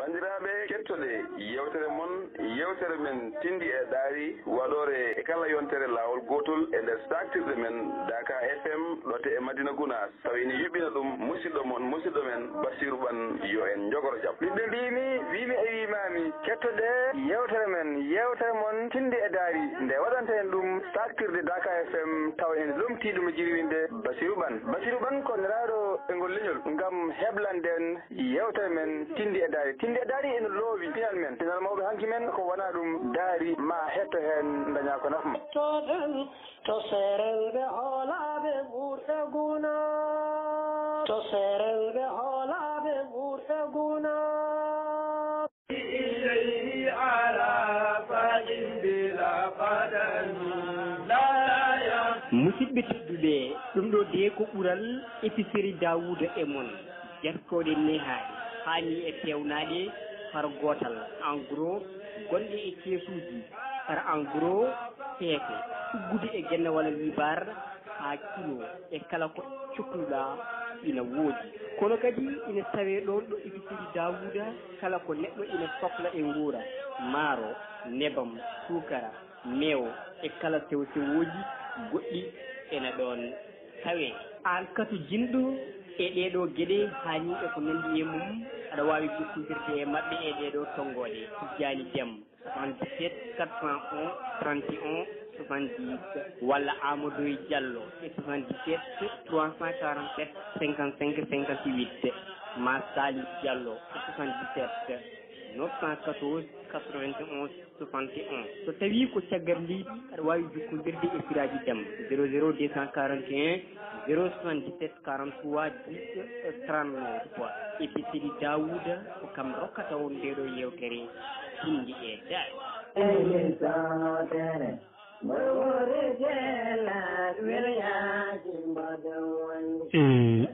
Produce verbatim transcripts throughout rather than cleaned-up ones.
Banndiraaɓe, kettoɗe yeewtere mon, yeewtere men Tinndi e Ɗaari, waɗoore e kala yontere laawol gootol e nder saaktirde men Daaka F M, ɗo to e Madina Gunaas. Tawi ene yuɓɓina ɗum musidɗo mon, musidɗo men Basiiru Ɓan, yo en njogoro jam. Ɓiɓɓe mbiimi, wiimi e wiimaami, kettoɗe yeewtere men, yeewtere mon Tinndi e Ɗaari, nde waɗanten ɗum saaktirde Daaka F M, tawa ene lomtii ɗum e jirwinde Basiiru Ɓan. Basiiru Ɓan ko nelaaɗo e ngol leñol ngam heblande en yeewtere men Tinndi e Ɗaari. Tinndi e Ɗaari ene loowi pinal men, pinal mawɓe hanki men, ko wonaa ɗum Ɗaari, ma hetto heen, daña ko nafa ma. To seerel ɓe hoolaaɓe ɓurɓe guna. To seerel ɓe hoolaaɓe ɓurɓe guna. Musidɓe tedduɓe, ɗum ɗo de ko ɓural épicerie Daouda e mon. Jarkooɗe nehaaɗe, haa ni e peewnaaɗe par gootal, en gros, gonɗe e keesuuji par en gros, peese, tuggude e genne walla liibar haa kilo e kala ko cokluɗaa ina woodi. Kono kadi ina tawee ɗoon ɗo épicerie Daouda kala ko neɗɗo ina sokla e nguura, maaro, nebam, suukara, meewo e kala sewo-sewooji goɗɗi ena ɗoon tawee. Aan katojinɗo e ɗee ɗoo geɗe haa ni e ko nanndi e mum, aɗa waawi jokkondirde e maɓɓe e ɗee ɗoo tonngooɗe: Tijjaani Dem, soixante-dix-sept quatre cent onze trente et un soixante-dix, walla Amadou Diallo e soixante-dix-sept trois cent quarante-sept cinquante-cinq cinquante-huit, ma Sali Diallo e soixante-dix-sept neuf cent quatorze quatre-vingt-onze soixante et un. So tawii ko caggal leydi, aɗa waawi jokkondirde e Siraaji Dem, zéro zéro deux cent quarante et un zéro soixante-dix-sept quarante-trois dix trente-neuf. Épicerie Daouda ko kam rokkata on ndeeɗo yeewtere Tinndi e Ɗaari. E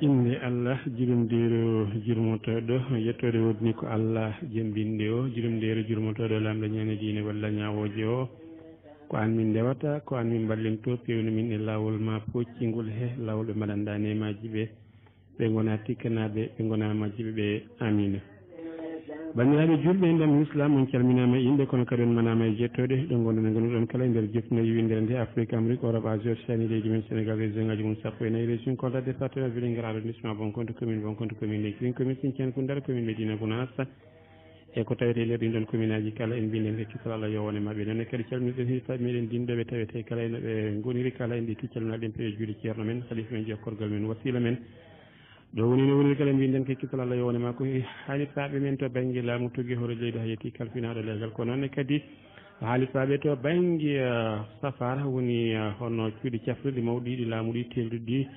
innde Allah, jurumdeeru jurmotooɗo, yettoode woodani ko Allah jembinde o, jurumdeeru jurmotooɗo, laamɗo ñaane diine walla ñaawooje o. Ko aan min ndewata, ko aan min mballintoo, peewnu min e laawol ma pooccingol he laawol ɓe mbaɗanɗaa neemaaji ɓe, ɓe ngona tikkanaaɓe, ɓe ngona majjiɓe ɓe. Amiina. Banndiraaɓe juulɓe, en ɗam Islam, on calminaama e innde, kono kadi on manaama e jettooɗe. Ɗo ngonɗon e ngonɗon kala e nder joftinde yiwindere nde Afrique, Amérique, Europe, Asie, Océanie, leydi men Sénégal, région ngaji mum sappo e nayi, région Kolda, département Vélingara, arrondissement Bonkonto, commune Bonkonto, commune Lekki, commune Sinthiane Koundara, commune Médina Gounass, e ko tawete e nder ɗin ɗon commune aji kala, en mbinɗen e kisal Allah yo wone maɓɓe. Noon ne kadi calminɗen heɗotaaɓe meɗen dinɗo ɓe tawete kala e no ɓe ngoniri kala, en ɗi calminaaɗen peeje juuɗe ceerno men, khalifa men, jokkorgal men, wasila men. Ɗo woni no woni kala mbinɗen ko kisal Allah yo wone ma ko e haalifaaɓe men to bannge laamu, tuggi hoore leydi, haa yetti kalfinaaɗo leegal. Ko noon ne kadi haalifaaɓe to bannge, eh, safara woni, eh, hono cuuɗi cafrirɗi mawɗi ɗi laamu ɗi telduɗi,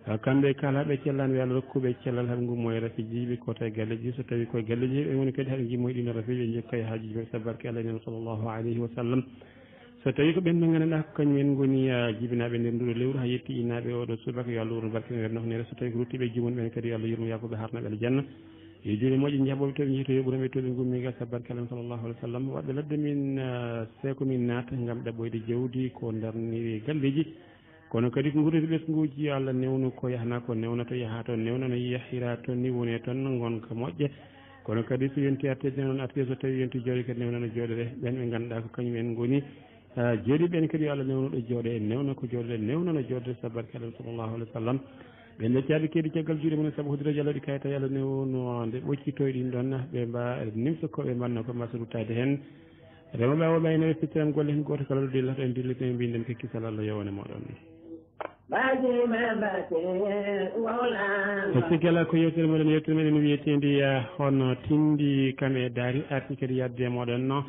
eh, kamɓe kala ɓe cellani ɓe Allah rokkuɓe cellal, haɓe ngummo e rafiiji ɓe kota e galleeji. So tawi koye galleeji ɓe woni kadi haɓe ngimmo e ɗin rafiiji, ɓe njokka e haajuji maɓɓe sabbarke Allah e Nelaɗo sallallahu alayhi wa sallam. So tawi ko ɓen ɓe nganndanɗaa ko kañum en ngoni, ah, jibinaaɓe nder nduɗo lewru, haa yetti innaaɓe oɗo subaka, yo Allah wurno barke nder nofneere. So tawi ko ruttiiɓe e jumon ɓen kadi, yo Allah yurmo, yaafo ɓe, harna ɓe aljanna. Yo juuɗe moƴƴe njaɓooɓe to ɓe njehi to, yoɓuno ɓe to ɓe ngummi gal sabbarke Allah sallallahu alayhi wa sallam. Waɗɓe ladde min, ah, seko min naata ngam ɗaɓɓoyde jawdi ko darniri galleeji. Kono kadi ko nguurdi ɓesnguuji, yo Allah newnu ko yahna, ko newna to yaha, to newna no yahira, to ni woni toon ngonka moƴƴa. Kono kadi so yonti artirde noon artirde, so tawi yonti jooɗe kadi newna no jooɗere. Ɓen ɓe ngannduɗaa ko kañum en ngoni, ah, jeeɗiiɓe ɓen kadi yo Allah newnu ɗo jooɗe, newna ko jooɗere, newna no jooɗere, sabbarke Allah sallallahu alayhi wa sallam. Ɓen ɓe caabi keedi caggal juuɗe mum sabu hodira jallooɗi kayta, yo Allah newnu nde ɓoccitoy ɗin ɗon, ɓe mba nimsa ko ɓe mbanno ko mbasa ruttaade heen. Remooɓe awoɓe aynoɓe fittiran golle heen gooto kala ɗo dillata en dillitno e mbinden ko kisal Allah yo wone mooɗon. E sikki alaa ko yewtere meɗen, yewtere meɗen wiyeteende, ah, hono Tinndi kam e Daari arti kadi yahde e mooɗon no,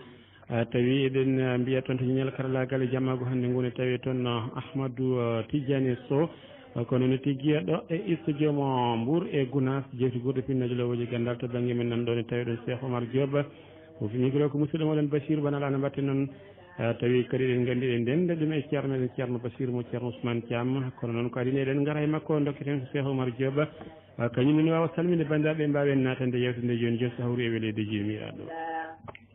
ah, tawi eɗen, ah, mbiya toon to ñiñal karallaagal e jammaagu hannde ngoni tawi toon, ah, Ahmadou, ah, Tidiane Sow, ah, kono no tigi ɗo e studio mo Mbour e Gounass, jewti goɗɗo pinnooji lowooji ganndal to bannge men nan ɗo ne tawi ɗon Cheikh Omar Diop. O fi micro ko musidɗo moɗon Bachir Bana Lana mbatte noon. Ah, tawi kadi eɗen nganndi eɗen ndenda ɗum e ceerno meɗen, ceerno Bachir mo ceerno Ousmane Thiam. Kono noon ko adii eɗen ngara e makko, ndokketen ko Cheikh Omar Diop. Ah, kañum ne waawa salminde banndiraaɓe, mbaawen naatande yewtinde jooni jooni so hawri e weleede joomiraaɗo.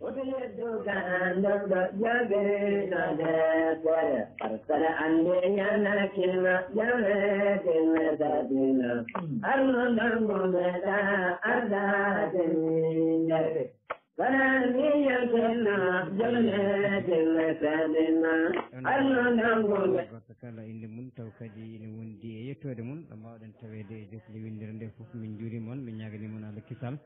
Woto yeddu ganndulɗo jogino deftere, arsala annde yana kima jawle kima sabina. Arno nangu meta arda teminde. Kana ni yankina jawle kima sabina. Arno nangu meta. Gorko kala innde mum, taw kadi ina wondi e yettoode mum, ɗo mbaawɗen taweede e jokkere winndere nde fof. Min njuuriima on, min ñaaganii mon Allah kisal.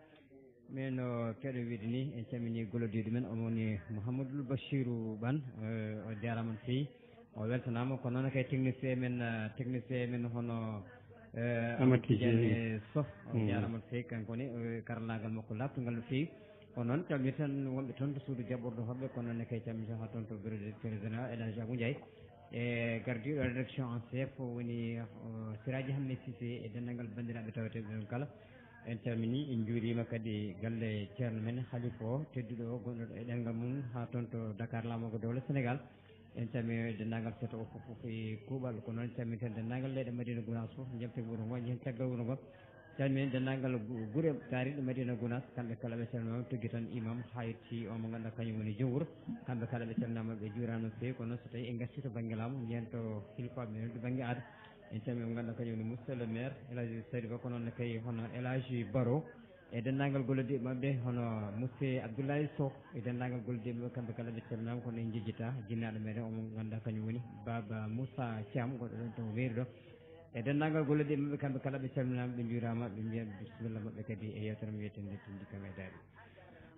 Min o keɗo wiide ni, en calmini golodiiɗo men, on woni Mouhamadoul Bachirou Ban. Eh, o jaaraama no feewi, o weltanaama. Ko noon kay technicien men, eh, technicien men hono, eh, Amadou Tidiane Sow, o jaaraama no feewi. Kanko ne, eh, karallaagal makko laaɓtungal no feewi. Ko noon calmiten wonɓe toon to suudu jaɓɓordu hoɓɓe, ko noon ne kay calmiten haa toon to bureau directeur général, El Hadj Abou Ndiaye. E gardiiɗo rédaction en chef woni, o, Siraji Hammet Cissé e denndaangal banndiraaɓe taweteeɓe ɓen kala. En calminii, en njuuriima kadi galle ceerno men Halifa o tedduɗo o, gonɗo e ɗemngal mum haa toon to Dakar, laamorgo dowla Sénégal. En calminii denndaangal seeto o fof, fof e kuuɓal. Ko noon calminten denndaangal leyɗe Madina Gunaas fof, njalti wuro ngo, njehen caggal wuro ngo. Calminen denndaangal gu-, gure taariiɗe Madina Gunaas, kamɓe kala ɓe calminaama, tuggi tan imam Hayti o mo ngannduɗaa kañum woni jom wuro. Kamɓe kala ɓe calminaama, ɓe njuuraama no feewi. Kono so tawii en ngartii to bannge laamu, njehen to hilifaaɓe men to bannge aada. En calminii mo ngannduɗaa kañum woni monsieur le maire El Hadji Seydi Ba, ko noon ne kay hono El Hadji Baro e denndaangal gollidiiɓe maɓɓe, hono monsieur Abdoulaye Sow e denndaangal gollidiiɓe maɓɓe, kamɓe kala ɓe calminaama, kono en njejjitaa jinnaaɗo meɗen o mo ngannduɗaa kañum woni Baba Moussa Thiam, gonɗo ɗoon to mairie ɗo. E denndaangal gollidiiɓe maɓɓe, kamɓe kala ɓe calminaama, ɓe njuuraama, ɓe mbiya bisimilla maɓɓe kadi e yeewtere men wiyetee nde Tinndi kam e Daari.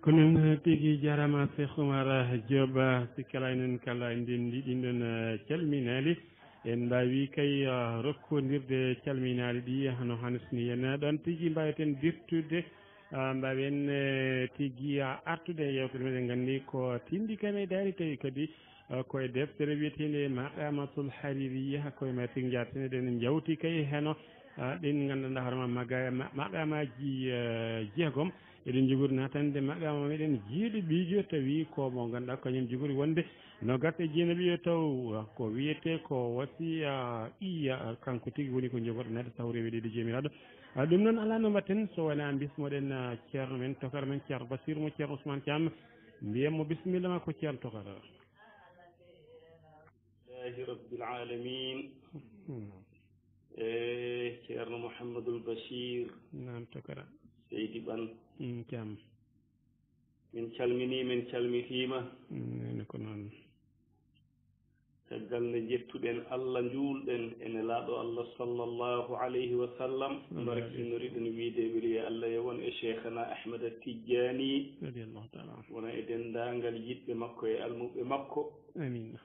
Ko noon tigi, jaaraama Cheikh Oumar Diop, sikki alaa enen kala en ndenndi ɗin ɗon, eh, calminaali. En mbaawi kay, eh, rokkondirde calminaali ɗi hono hanisni en. Ɗon tigi mbaaweten dirtude, eh, mbaawen, eh, tigi, eh, artude e yeewtere meɗen. Nganndi ko Tinndi kam e Daari, tawi kadi, eh, ko e deftere wiyeteende Maqamatul Haririya, ko e mayre tigi njaaten. Eɗen njawti kay heno, eh, ɗin nganndanɗaa hoore ma maga-, ma-, maqamaaji, eh, jeegom. Eɗen njogori naatande maqama meɗen jiiɗo ɓiijo, tawi ko mo ngannduɗaa kañum jogori wonde noogas e jeenaɓiyo taw, ko wiyetee ko wasiya iya, kanko tigi woni ko jogorɗen naatde sawre weɗeede Joomiraaɗo. Ah, ɗum noon alaa no mbaɗten so wonaa mbismoɗen, ah, ceerno men, tokara men, ceerno Basiru mo ceerno Ousmane Thiam. Mbiyen mo bisimilla ma ko ceerno tokara. Alhamdulillahi Rabbil Alamin. Hmm. E ceerno Mouhamadul Bachir. Naam, tokara. Seydi Ban. Mm, Thiam. Min calminii, min calmitiima. Mm, ene ko noon. Caggal nde njettuɗen Allah, njuulɗen e Nelaaɗo Allah sallallahu alayhi wa sallam, mbarkinoriɗen wiide weliye Allah yo won e Cheikhana Ahmada Tijjaani, radiyallahu taala anhu, wona e denndaangal yiɗɓe makko e almuɓɓe makko. Amiin.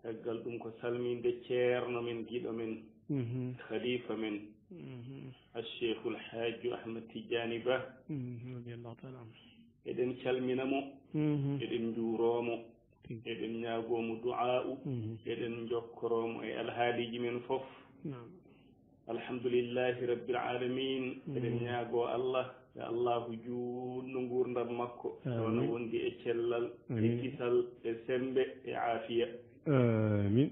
Caggal ɗum ko salminde ceerno men, giɗo men, mhm, khalifa men, mhm, Al Cheikhul Hajju Ahmad Tijjaani Ba. Mhm, radiyallahu taala anhu. Eɗen calmina mo, mhm, eɗen njuuroo mo, tigi, eɗen ñaagoo mo du'aa'u, mhm, eɗen njokkoroo mo e alhaaliiji men fof. Naam. Alhamdulillahi Rabbil Alamin. Mhm. Eɗen ñaagoo Allah, yo Allahu juutnu nguurndam makko, amiin, wona wondi e cellal, e, amiin, kisal, e semmbe, e aafiya. Amiin.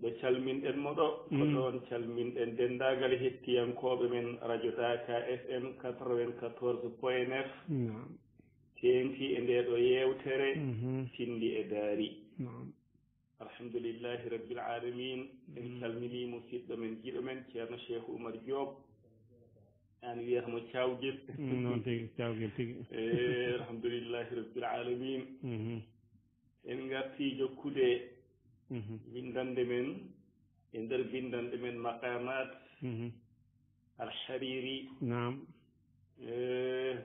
Ɗo calminɗen mo ɗo, ko, mm, ɗoon calminɗen denndaangal hettiyankooɓe men Radio Daaka F M quatre-vingt-quatorze point neuf. Naam. Teeŋti e ndee ɗoo yeewtere, mhm, Tinndi e Daari. Naam. Alhamdulillahi Rabbil Alamin. En, mm, calminii musiɗɗo men, giɗo men, ceerno Cheikh Oumar Diop. Aan wiyata mo Cawgel. Mm, noon tigi, Cawgel tigi. Eh, alhamdulillahi Rabbil Alamin. Mhm. En ngartii jokkude, mhm, winndannde men, e nder binndanɗe men Maqamat, mhm, Al Hariri. Naam. Eh,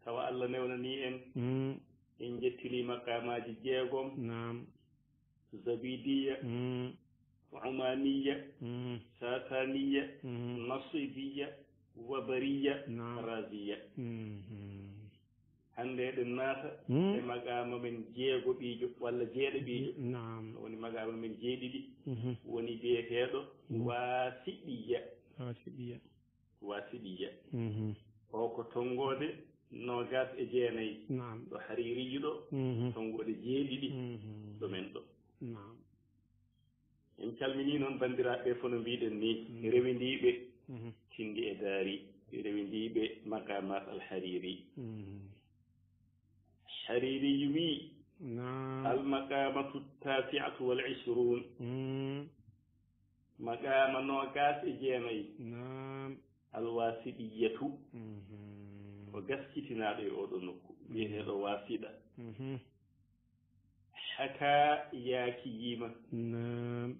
tawa Allah newnanii en. Mm. En njettinii maqamaaji jeegom. Naam. Zabidiya, mm, Umaniya, mm, Sasaniya, mm, Nasibiya, Wabariya, naam, Raziya. Mhm. Hannde eɗen naata, mm, e maqaama men jeegoɓiijo walla jeeɗaɓiijo. Naam. Woni maqaama men jeeɗiɗi. Mhm. Woni biyeteeɗo, mm, Wasiɗiya. Wasiɗiya. Wasiɗiya. Mhm. O ko tonngoode noogas e jeenayi. Naam. Ɗo Haririijo ɗo, mhm, tonngoode jeeɗiɗi, mhm, ɗo men ɗo. Naam. En calminii noon banndiraaɓe fof no mbiɗen ni, mhm, rewindiiɓe, mhm, Tinndi e Daari, rewindiiɓe Maqamat Al Hariri. Mhm. Hariri wi'i, Naam. Al-maqamatu tasi'atu wal ishrun. Mm. Maqama nogas e jeenayi. Naam. Al-wasidiyatu. Mhm. Ko gaskitinaɗo e oɗo nokku. Wi'eteɗo wasida. Mhm. Haka yaaki yima. Naam.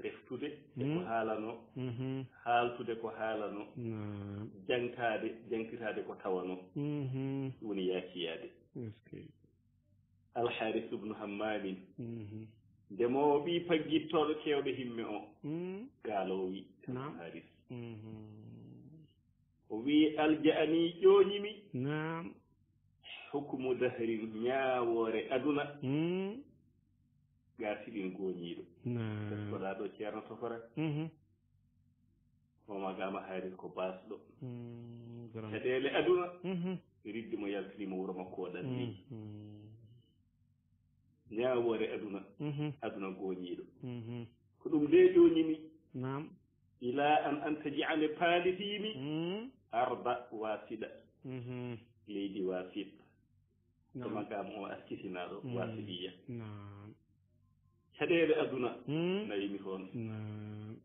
Reftude e Mm. ko haalano. Mhm. Haaltude ko haalano. Naam. Jangtaade, jangtitaade ko tawano. Mhm. Ɗum woni yaakiyaade. Est-ce que? Al-Haris ibnu Hammamin. Mhm. Ndemoowo ɓii paggittooɗo keewɗo himme o. Mm. Gaaloowi. Naam. Haris. Mhm. O wi'i, alja'ani ƴooñimi. Naam. Hukumu dahrin ñaawoore aduna. Mm. Gaasiɗin gooñiiɗo. Naam. Koɗaa ɗo ceerno tofora. Mhm. O maqama Haris ko baasɗo. Mm. Grand. Caɗeele aduna. Mhm. Riddi mo yaltini mo wuro makko o ɗanni. Mhm. Ñaawoore aduna. Mhm. Aduna gooñiiɗo. Mhm. Ko ɗum nde ƴooñimi. Naam. Ila an antaji ane paalifiimi. Mm. Arda wasida. Mhm. Leydi wasid. Ko Naam. maqam o askitinaaɗo Mm. wasidiya. Naam. Caɗeele aduna. Mm. Nawimi toon. Naam.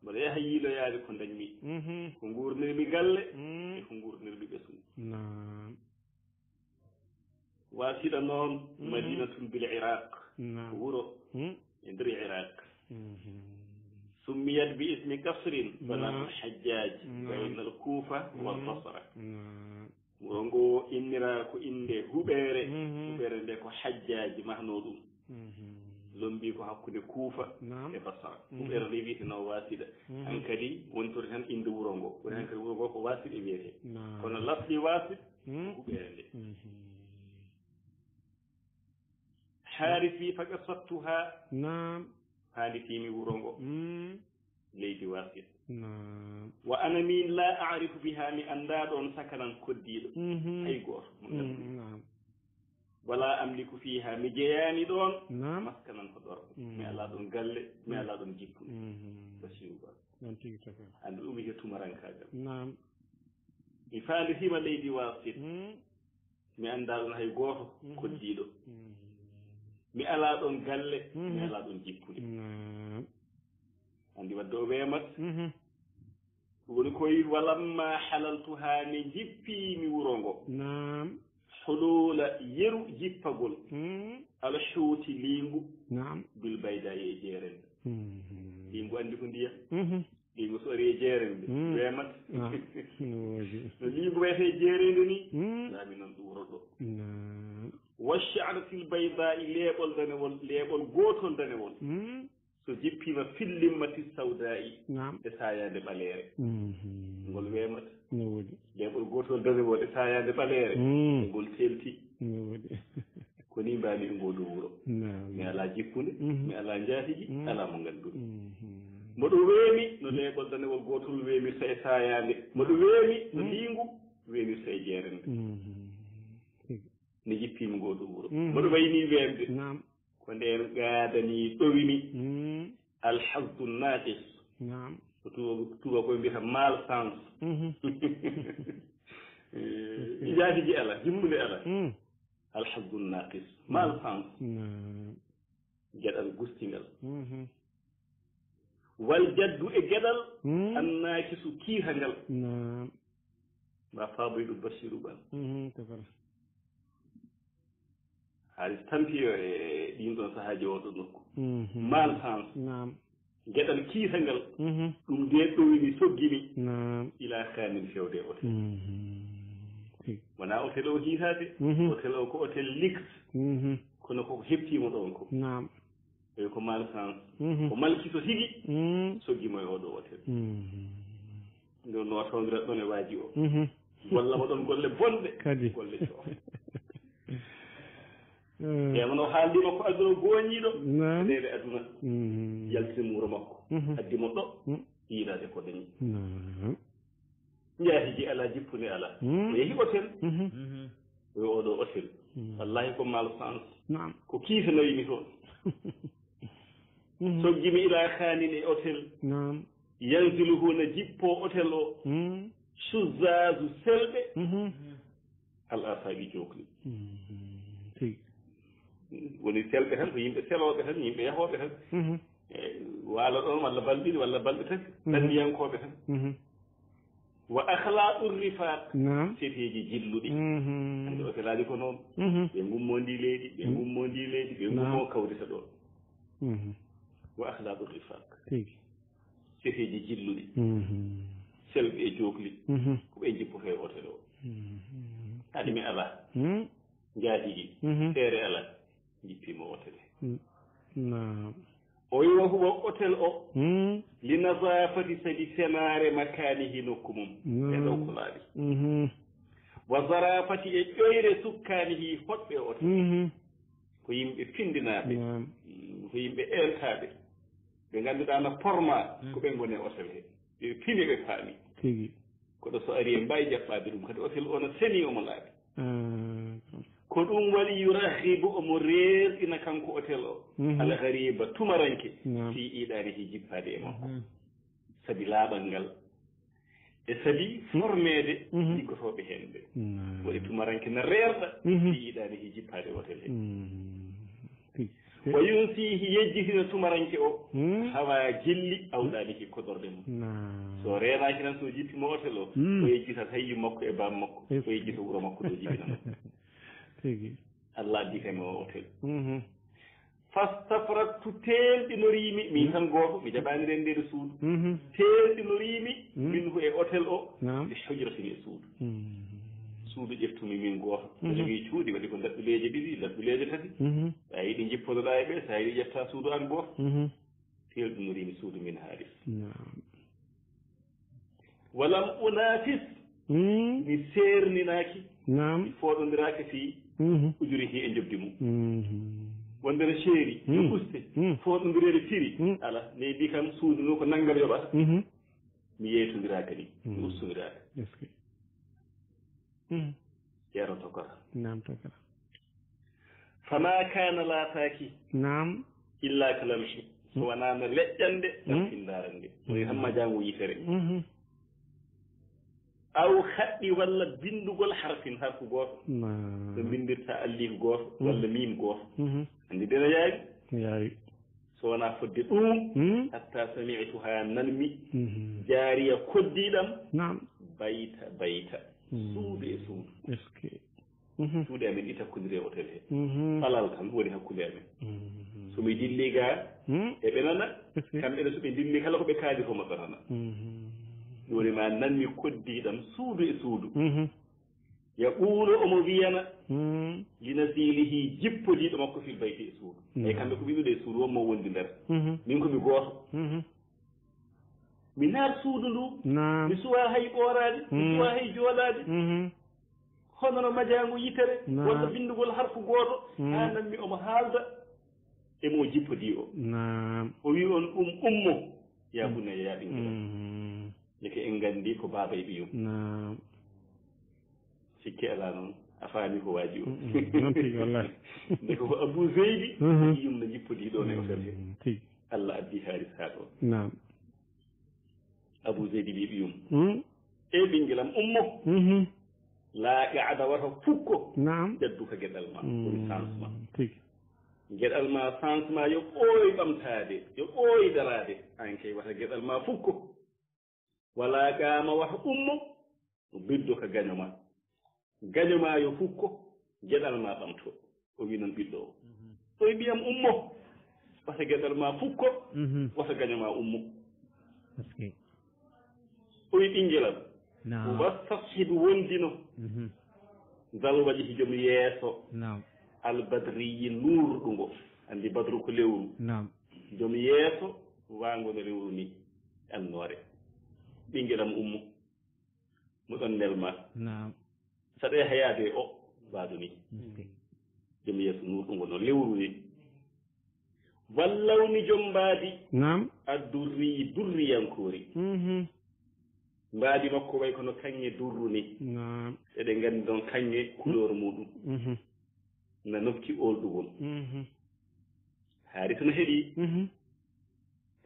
Mboɗo yaha yiiloyaade ko ndañmi. Mhm. Ko nguurnirmi galle. Mm. E ko nguurnirmi ɓesngu. Naam. Wasida noon. Mhm. Madinatun bil Iraq. Naam. Wuro. Mm. E nder Iraq. Mhm. Summiyat bi ismi kasrin. Naam. Banatul Hajjaj. Naam. Baynal Kufa wal Mm. Basra. Naam. Wuro ngo innira ko innde huɓeere. Mhm. Huɓeere nde ko Hajjaj mahno ɗum. Mhm. Lombi ko hakkunde Kufa. Naam. E Basra. Mhm. Huɓeere nde wiyeteno Wasida. Mhm. Hankadi woni toon tan innde wuro ngo. Woni hankadi wuro ngo ko Wasida wiyete. Naam. Kono lafdi Wasid. Mhm. Huɓeere nde. Mhm. Haris wi, faqasattuha. Naam. Haalitiimi wuro ngo. Mm. Leydi Wasit. Naam. Wa ana min la a'rifu biha, mi anndaa ɗoon sakanan koddiiɗo. Mhm. Hay gooto mo nganndu. Mm, naam. Wala amliku fiha, mi jeyaani ɗoon. Naam. Maskanan ko ɗorɗo. Mm. Mi alaa ɗoon galle, mi alaa ɗoon jippude. Mhm. Basiru Ba. Noon tigi tigi. Anndi ɗum wiyetee tumarankaagal. Naam. Mi faalitiima leydi Wasit. Mm. Mi anndaa ɗoon hay gooto. Mhm. Koddiiɗo. Mhm. Mi alaa ɗoon galle, mi alaa ɗoon jippude. Naam. Anndi wadde o weemat. Mhm. Ɗum woni koye, walamma halaltu, haa mi jippii mi wuro ngo. Naam. Hulula, yeru jippagol. Mhm. Alhuuti, liingu. Naam. Bil bayda, e jeerende. Mhm. Liingu anndi ko ndiyam. Mhm. Liingu so ari e jeerende, mm, weemat. Ah, no woodi. No liingu wayata e jeerende ni, mm, laami noon ɗum wuro ɗo. Naam. Wa sha'ratil bayda'i, leeɓol danewol, leeɓol gootol danewol. Mm. So jippiima fillimma fi sawda'i, naam, e saayaande ɓaleere. Mhm. Ngol weemat. No woodi. Leeɓol gootol danewol e saayaande ɓaleere. Mm. Ngol teelti. No woodi. Ko ni mbaami e ngoo ɗoo wuro. Naam. Mi alaa jippunde, mhm, mi alaa njaatigi, mhm, alaa mo nganndu-mi. Mhm. Mboɗo weemi no leeɓol danewol gootol weemirta e saayaande. Mboɗo weemi no, mhm, liingu weemirta e jeerende. Mhm. Nde jippiimi ngoo ɗoo wuro. Mhm. Mboɗo wayi ni weemde. Naam. Ko ndeen gaadani ɗowimi. Mhm. Alhazzu naqis. Naam. Ko tuba, tuba koye mbiyata malchance. Mhm. Eh, njaatigi alaa, jippunde alaa. Mhm. Alhazzu naqis. Malchance. Naam. Geɗal gustingal. Mhm. Wal jaddu, e geɗal, mhm, annakisu, kiitangal. Naam. Ba Fadilu Basiru Ban. Mhm, to kala. Haali tampi o e ɗiin ɗoon sahaaji oo ɗoo nokku. Mhm. Malchance. Naam. Geɗal kiitangal. Mhm. Ɗum nde ɗowini, soggini. Naam. Ila kaanin, fewde e hotel. Mhm. Tigi. Wonaa hotel o hiitaade. Mhm. Hotel o ko hotel luxe. Mhm. Kono ko ko heɓtiima ɗoon ko. Naam. Eyi, ko malchance. Mhm. Ko malkiso tigi. Mhm. Soggi mo e oo ɗoo hotel. Mhm. Nde wonnoo o tawondirat ɗoon e waaji o. Mhm. Golla mo ɗoon golle bonɗe. Kadi. Golle coofe. Eh. Te wonoo haaldi makko aduna gooñiiɗo. Naam. Leyɗe aduna. Mhm. Yaltini mo wuro makko. Mhm. Addi mo ɗo. Mhm. Yiidaade ko dañi. Naam. Njaatigi alaa, jippunde alaa. Mhm. O yehi hotel. Mhm. Mhm. O yo oo ɗoo hotel. Mhm. Wallahi ko malchance. Naam. Ko kiisa nawimi toon. Mhm. Soggimi ila kaanin e hotel. Naam. Yanzilu huna, jippo hotel o. Mhm. Shuzzaazu, selɓe. Mhm. Al asaaɓi jookli. Tigi. Woni selɓe tan, ko yimɓe selooɓe tan, yimɓe yahooɓe tan. E, waalo ɗoon walla balɗe ɗiɗi walla balɗe tati, ɗanniyankooɓe tan. Wa akhlaqu rifaq. Naam. Sefeeji jilluɗi. Hannde otelaaji ko noon. Ɓe ngummoo ndi leydi, ɓe ngummoo ndi leydi, ɓe ngummoo kawrita ɗoon. Wa akhlaqu rifaq. Tigi. Sefeeji jilluɗi. Selɓe e jookli. Ko ɓe njippotoo e otel o. Haɗi mi alaa. Njaatigi. Feere alaa. Njippiima otel he. Naam. O wiwa huwa otel o. Li nazafati, sabi senaare makaanihi, nokku mum. E ɗow ko laaɓi. Wa zarafati, e ƴoyre sukkaanihi, hoɗɓe otel. Ko yimɓe pinndinaaɓe. Naam. Ko yimɓe eeltaaɓe. Ɓe ngannduɗaa na porma ko ɓe ngoni e otel he. Ɓe pini ɓe paami. Tigi. Koɗo so ari e mbaawi jaɓɓaade ɗum. Kadi otel o no seni omo laaɓi. Ko ɗum waɗi yurahibu omo reerɗina kanko otel o. Al ghariba tumaranke. Naam. Fi iɗaanihi jippaade e makko. Sabi laaɓal ngal. E sabi formeede liggotooɓe heen ɓe. Naam. Waɗi tumaranke na reerɗa. Fi iɗaanihi jippaade otel he. Tigi. Wa yunsihi yejjitina tumaranke o. Hawa jilli awɗaanihi koɗorɗe mum. Naam. So reenaaki tan so jippiima otel o. O yejjita hay yumma makko e baaba makko. O yejjita wuro makko ɗo jibinanoo. Tigi. Allah addi kam e o otel. Fastafraktu teelɗinoriimi, min tan gooto, mi jaɓaani renndeede suudu. Teelɗinoriimi, minhu e otel o, naam, bi hujratin e suudu. Suudu ƴeftumi min gooto. Mbeɗa jogii cuuɗi, waɗi ko ndaɓɓuleeje ɗiɗi, ndaɓɓuleeje tati. So a yiɗi njippotoɗaa e ɓe, so a yiɗi ƴeftaa suudu aan gooto. Teelɗinoriimi suudu min haalis. Naam. Walam unafis. Mi seerninaaki. Naam. Mi fooɗondiraaki fi ujurihi e njoɓdi mum. Wonde no seeri, no uste, fooɗondireede firi. Ala, leydi kam suudu ndu ko nanngal yoɓata. Mi yeytondiraaka ni, mi ustondiraaka. Est-ce que? Ceerno Tokora. Naam, Tokora. Fama kana laataaki. Naam. Illa ka lamhi. So wonaa no leƴƴande, ɗam findaarande. Woni tan majaango yitere. Aw haɗɗi walla binndugol harfin, harfu gooto. Naam. So mbinndirta alif gooto, walla miim gooto. Anndi dena yaawi? Yaawi. So wonaa fodde ɗum, hatta sami'tuha, nanmi, jaariya koddiiɗam, naam, bayta, bayta, suudu e suudu. Est-ce que? Suudu amen ɗi takkondiri e otel he. Palal tan woni hakkunde amen. So mi dilli ga, eɓe nana, kamɓe ne so ɓe dilli kala ko ɓe kaali ko maɓɓe nana. Ɗum woni ma nanmi koddiiɗam suudu e suudu. Yaquulu, omo wiyana, linazilihi, jippodiiɗo makko fil bayti e suudu. Eyi, kamɓe ko ɓe ɗuuɗi e suudu, won mo wondi nder. Min ko mi gooto. Mi naar suudu ndu, naam, mi suwa hay ɓooraade, mi suwa hay joolaade. Hono no majaango yitere, naam, walla binndugol harfu gooto, haa nanmi omo haalda e mo jippodii o. Naam. O wi on ɗum ummo, ya bunayya, ya ɓinngel am. Ndeke en nganndi ko baaba e ɓiyum. Naam. Sikke alaa noon, a faami ko waaji o. Noon tigi, wallahi. Ndeke ko Abu Zeydi, ɓiyum no jippodii ɗoon e otel he. Tigi. Allah addi haalis haa ɗoon. Naam. Abu Zeydi wi ɓiyum. E ɓinngel am, ummo. Laa qaada, wata fukko. Naam. Jadduka geɗal ma, woni sens ma. Tigi. Geɗal ma, sens ma, yo ɓooy ɓamtaade, yo ɓooy daraade. Aan kay, wata geɗal ma fukko. Wala qaama, wata ummo, bidduka, gaño ma. Gaño ma yo fukko, geɗal ma ɓamto. O wi noon ɓiɗɗo o. O wi ɓiyam ummo, wata geɗal ma fukko, wata gaño ma ummo. O wi ɓinngelam. Naam. Wastashhid, wondino. Zal wajhi, joom yeeso. Naam. Al badriyi, nuurɗungo. Anndi badru ko lewru. Naam. Joom yeeso, waango no lewru ni. Annoore. Ɓinngelam ummo. Mo ɗon nelma. Naam. Saɗa yaha yaade o, mbaadu ni. Joom yeeso nuurɗungo no lewru ni. Wallawni, joom mbaadi. Naam. Addurri, durriyankoori. Mbaadi makko way kono kaŋŋe durru ni. Naam. Eɗen nganndi noon kaŋŋe couleur muuɗum. Na nokki oolɗugol. Haaris no heɗii.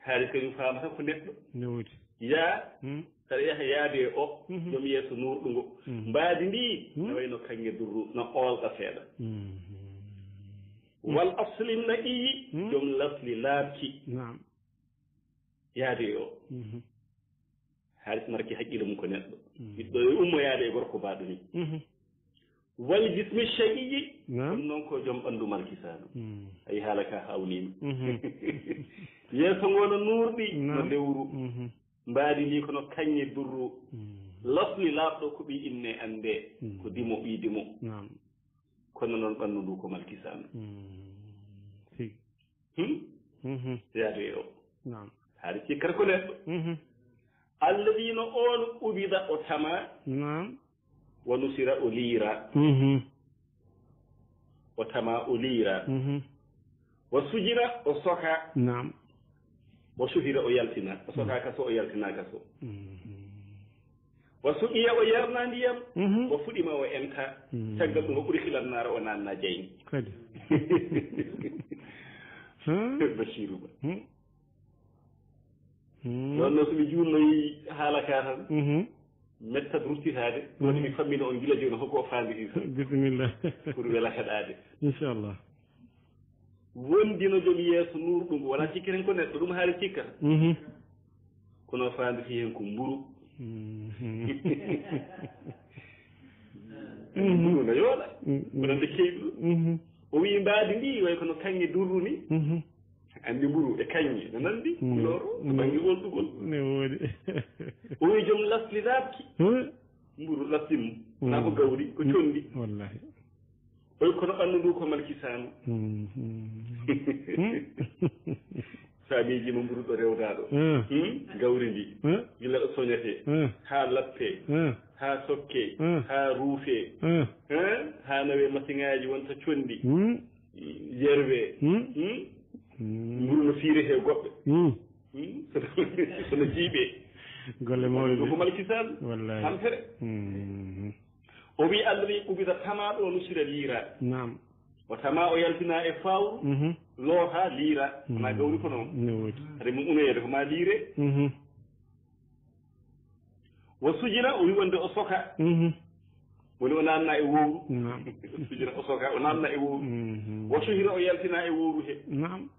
Haaris kadi faamata ko neɗɗo. No woodi. Yaa, Hmm. Saɗa yaha yaade e o, Mhm. Joom yeeso nuurɗo ngo. Mhm. Mbaadi ndi, Mhm. No wayno kaŋŋe durru, no oolɗa seeɗa. Mhm. Wal asli naqiyi, Mhm. Joom lasli laaɓki. Naam. Yaade e o. Mhm. Haaris marki haqqille mum ko neɗɗo. Mhm. Ɓiɗɗo e ummo yaade e gorko baaɗo ni. Mhm. Wal jismi shaqiyi, Naam. Ɗum noon ko joom ɓanndu markisaano. Mhm. Ayi haala ka haawnii mi. Mhm. Yeeso ngo no nuurɗi, no Naam. Lewru. Mhm. Mbaadi ndi kono kaŋŋe durru. Mhm. Lasli laaɓɗo ko ɓii inne annde. Mhm. Ko dimo ɓii dimo. Naam. Kono noon ɓanndu ndu ko malkisaano. Mhm. Tigi. Hmm? Mhm. Yaade o. Naam. Hari cikkata ko neɗɗo. Mhm. Alladhi no on ubida o tama. Naam. Wa nusira o liira. Mhm. O tama o liira. Mhm. Wa sujira o soka. Naam. Wa suhira o yaltina. O soka Mhm. Kaso o yaltina kaso. Mhm. Wa suqiya o yarna ndiyam. Mhm. Wa fuɗima o enta. Mhm. Caggal ɗum o ɓuri filan naara o nanna jayni. Kadi. Hmm? Bashiru ba. Hmm? Hmm. Noon noon so mi juunnoyi haala ka tan. Mhm. Mettat ruttitaade. Mhm. Woni mi fammina on gila jooni hoko o faandiri tan. Bisimilla. Pour wela heɗaade. Inchallah. Wondi no joom yeeso nuurɗo ngu, wala cikkiten ko neɗɗo, ɗum haali cikkata. Mhm. Kono faanditi heen ko mburu. Mhm. Mburu no yooɗa. Mhm. Wonande keyɗu. Mhm. O wii mbaadi ndi, way kono kaŋŋe durru ni. Mhm. Anndi mburu e kaŋŋe, no nanndi, Mhm. Kuloro, to bannge Mhm. Olɗugol. Ne woodi. O wii joom lasli laaɓki. Huh? Mburu lasli mum. Mhm. Naa ko gawri, ko Mhm. Conndi. Wallahi. Oy, kono ɓanndu ndu ko malkisaanu. Mhm. Saabeeji mo mburu ɗo rewdaaɗo. Mhm. Hmm? Gawri ndi. Mhm. Gila ɗo soñatee. Mhm. Haa lappee. Mhm. Haa sokkee. Mhm. Haa ruufee. Mhm. Hmm? Haa nawee masiŋaaji wonta conndi. Mhm. Yerwee. Mhm. Hmm? Mhm. Mburu no fiiretee goɗɗo. Mhm. Hmm? Sono jiiɓee. Golle mawɗe ɗum ko de. Malkisaanu. Wallahi. Tampere. Mhm. O wii Allah wi ubida tama ɗo nusira liira. Naam. O tama o yaltina e fawru, Mhm. Loota liira. Wona Mhm. Gawri ko noon. Ne woodi. Hade mum unoyeede ko ma liire. Mhm. Wo sujira o wi wonde o soka. Mhm. Woni o nanna e wowru. Naam. Sujira o soka, o nanna e wowru. Mhm. Wo suhira o yaltina e wowru he. Naam.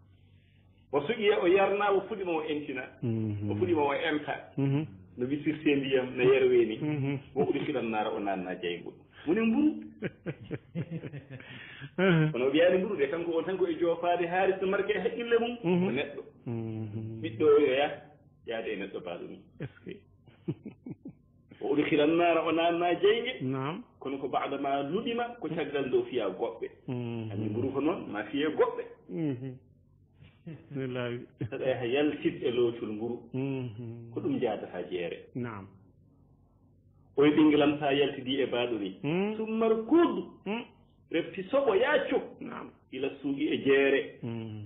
O suqiya, o yarna, o fuɗima, o entina. Mhm. O fuɗima, o enta. Mhm. No wisirte ndiyam, no yerwe ni. Mhm. Wo udkhila nara, o nanna jayngol. Woni mburu. Aha. Kono o wiyani mburu de, kanko on tan ko e joofaade haalis no marke e haqqille mum. Mhm. Ko neɗɗo. Mhm. Ɓiɗɗo o yo yah, yaade e neɗɗo baaɗo mum. Est-ce que? O udkhila nara, o nanna jayge. Naam. Kono ko baada ma luɗima, ko caggal nde o fiya goɓɓe. Mhm. Anndi mburu ko noon, ma fiye goɓɓe. Mhm. Ne laawi. Saɗa yaha yaltid e loocol mburu. Mhm. Ko ɗum jaadata jeere. Naam. Oy ɓingilam, sa yaltidi e baaɗo ni. Mhm. Summar kuudu. Mhm. Refti soɓo yaaco. Naam. Ila suuɗi e jeere. Mhm.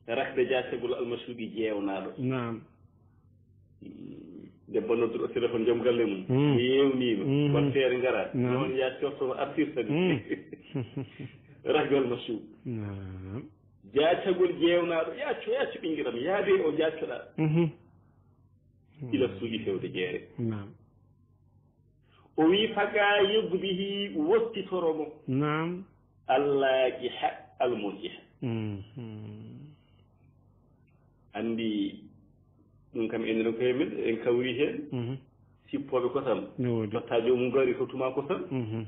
Rakde jaacagol almasuuɗi jeewnaaɗo. Naam. Debbo nodduɗo téléphone, joom galle mum. Mm. Mi yewnima. Mm. Watteere ngara. Naam. Noon ya cofto no artirta ni. Mm. Raggal ma suuɗ. Naam. Jaacagol jeewnaaɗo. Yacco, yacco ɓingiram. Yaade o jaaccoɗa. Mhm. Ila suuɗi fewde jeere. Naam. O wi faga yeddu bihi, wottitoro mo. Naam. Allaaqiha almulqiha. Mhm. Anndi ɗum kam, enen ko e men, en kawri heen. Mhm. Sippooɓe kosam. Ne woodi. Totta joomum gari, tottuma kosam. Mhm.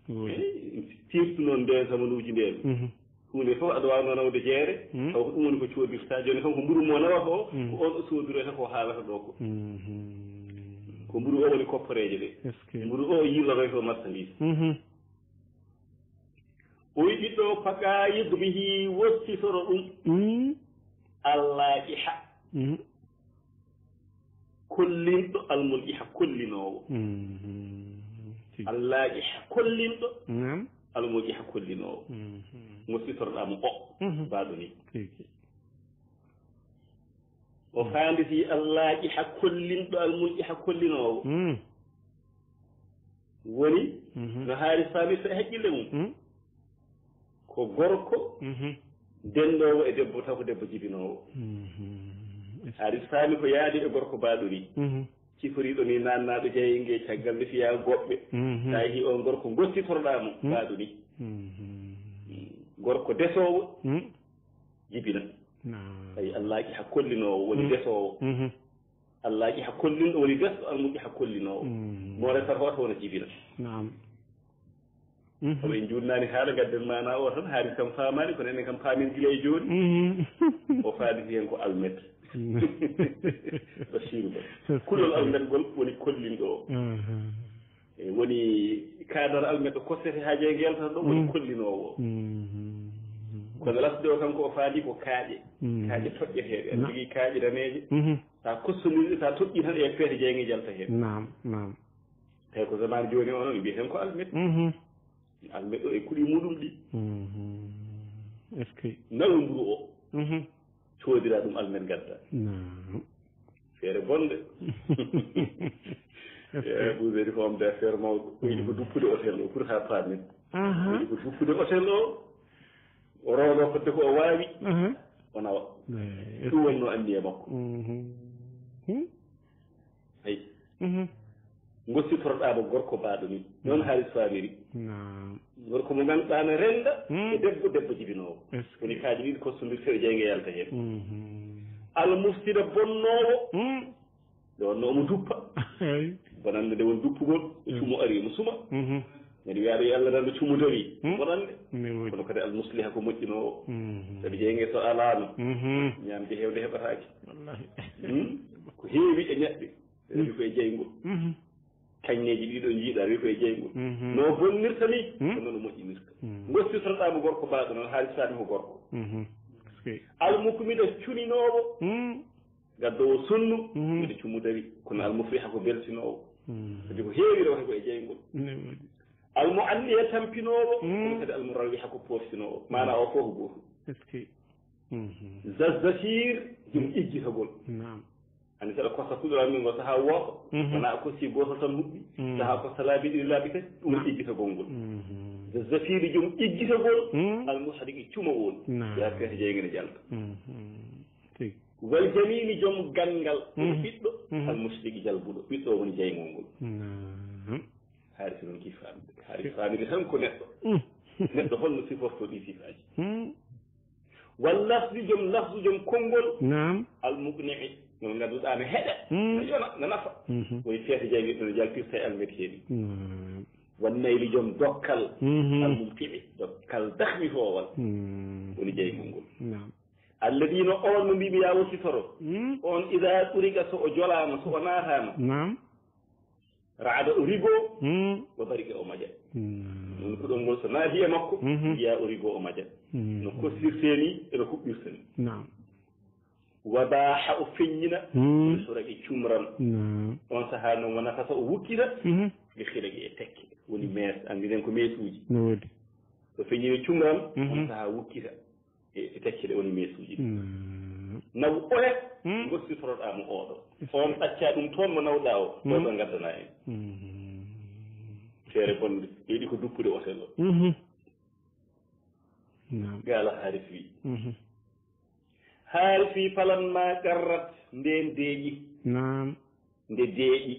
Ne woodi. Eh, sirtu noon ndeen samanuuji ndeen. Mhm. Huunde fof aɗa waawnoo nawde jeere, mhm, taw ko ɗum woni ko coodirta. Jooni kam ko mburu mo nawata o, mhm, ko on o soodiroyta ko haalata ɗo ko. Mhm. Ko mburu o woni kopporeeje ɗe. Est-ce que? Mburu o yillotoyta o marchandise. Mhm. O wi ɓiɗɗo o, faga yeddu bihi, wottitoro ɗum. Mhm. Allaaqiha. Mhm. Kollinɗo, almulqiha, kollinoowo. Mhm. Tigi. Allaaqiha, kollinɗo, naam, almulqiha, kollinoowo. Mhm. Moftitoroɗaa mo o, mhm, baaɗo ni. Tigi. O faanditi allaaqiha, kollinɗo, almulqiha, kollinoowo. Mhm. Woni, mhm, no haali faamirta e haqqille mum. Mhm. Ko gorko, mhm, denndoowo e debbo, taw ko debbo jibinoowo. Mhm. Haris faami ko yaadi e gorko baaɗo ni. Ciforiiɗo ni naannaaɗo jayenge, caggal nde fiyaa goɓɓe. Tawi on gorko gossitoroɗaa mo baaɗo ni. Gorko desoowo jibina. Tawi Allah ki ha kollinoowo woni desoowo. Allah ki ha kollinɗo woni desɗo, almuɗi ha kollinoowo. Mo resata hoto wona jibina. Naam. Kono en juutnaani haala, gadden maana o tan, haari kam faamaani, kono enen kam paamen gila e jooni. O faaliti heen ko almet. Basiru Ba. Kulol almet ngol woni kollinɗo o. E woni kadar almet ɗo kostete haa jeyi ngelta ɗo woni kollinoowo o. Kono lasde o kanko o faandi ko kaaƴe. Kaaƴe toƴƴeteeɗe. Aɗa jogii kaaƴe daneeje. Sa kostondirɗe, sa toƴƴi tan e peete jeyi nge jalta heen. Naam, naam. Tawi ko zaman jooni o noon mbiyeten ko almet. Almet o e kuɗi muɗum ɗi. Est-ce que nawonduru o coodira ɗum almet gadda. Feere bonde. E ɓuuɓeɗi ko omde affaire mawɗo, ko yiɗi ko duppude hôtel o pour ha paamen. Ko yiɗi ko duppude hôtel o, o roodo fodde ko o waawi. O nawa. Ɗum wonno anniya makko. Ayi. Gossitoroɗaa mo gorko baaɗo ni. Noon Haris faamiri. Gorko mo ngannduɗaa ne rennda e debbo, debbo jibinoowo. Woni kaaji ɗiɗi kostondirte e jeynge yalta heen. Almufsida bonnoowo. Nde wonno omo duppa. Bonannde nde woni duppugol, e cumo ari omo suma. Mbeɗa wiya ɗo yo Allah renndo cumo dawi. Bonannde. Kono kadi almusliha ko moƴƴinoowo. Sabi jeynge so alaano, ñaamde heewde heɓataake. Ko heewi e ñaɗde. Rewi ko e jeyngol. Kañŋeeji ɗiɗo njiiɗa, rewi ko e jeyngol. No bonnirta ni, ko noon o moƴƴinirta. Gossitotoɗaa mo gorko baaɗo noon, haali saami ko gorko. Almukumida cuninoowo, gaddoowo sunnu, mbiɗa cumu dawi, kono almufliha ko beltinoowo. Kadi ko heewi rewata ko e jeyngol. Almuanniya tampinoowo, kono kadi almurawwiha ko pooftinoowo. Maana o fof ko gootum. Zazzafir, jom ƴejjitagol. Naam. Ani saɗa kosta kuɗoral min ngo sahaa wooto, wona a kosti gooto tan huɓɓi, sahaa kosta laabi ɗiɗi, laabi tati, ɗum woni ƴejjitagol ngol. Zazzafir, jom ƴejjitagol, almuhriqi, cumowol. Naam. Yaa feeta jeynge ne jalta. Tigi. Wal jamili, jom ganngal, ɓiɗɗo, almushriqi, jalbuɗo, ɓiɗɗo woni jeyngol ngol. Naam. Haari si noon ki faamde. Haari faamde tan ko neɗɗo. Neɗɗo holno siforto ɗi sifaaji. Wal lafzi, jom lafzu, jom konngol. Naam. Al muqni'i, no ngannduɗaa ne heɗa, no yona, no nafa. Woni feete jayɓe no jaltirta e almeti heɗi. Naam. Wan nayli, jom dokkal. Al mumti'i, dokkal dahmi foowal. Woni jeyngol ngol. Naam. Alladina, on no mbiimi yaa wasitoro. On ida turiqa, so o jolaama, so o naataama. Naam. Raada, o rigoo, wa bariqa, o maja. Ɗum ko ɗon ngol so naati e makko, wiya o rigoo, o maja. No kostirtee ni, eno huɓɓirta ni. Naam. Wa baaha, o feññina, suraqi, cumram. Naam. On sahaa noon wonata so o wukkita, bi xiraqi, e tekke. Woni mees, anndinen ko meesuuji. No woodi. O feññina cumram, on sahaa wukkita. E, e tekke ɗe woni meesuuji ɗi. Naw oya, gossitoroɗaa mo oɗo. On ɗacca ɗum toon mo nawɗaa o, oɗo ngaddana en. Feere bonde, yeɗi ko duppude otel o. Naam. Gaala Haaris wi. Haaris wi, falamma qarrat, ndeen deeƴi. Naam. Nde deeƴi.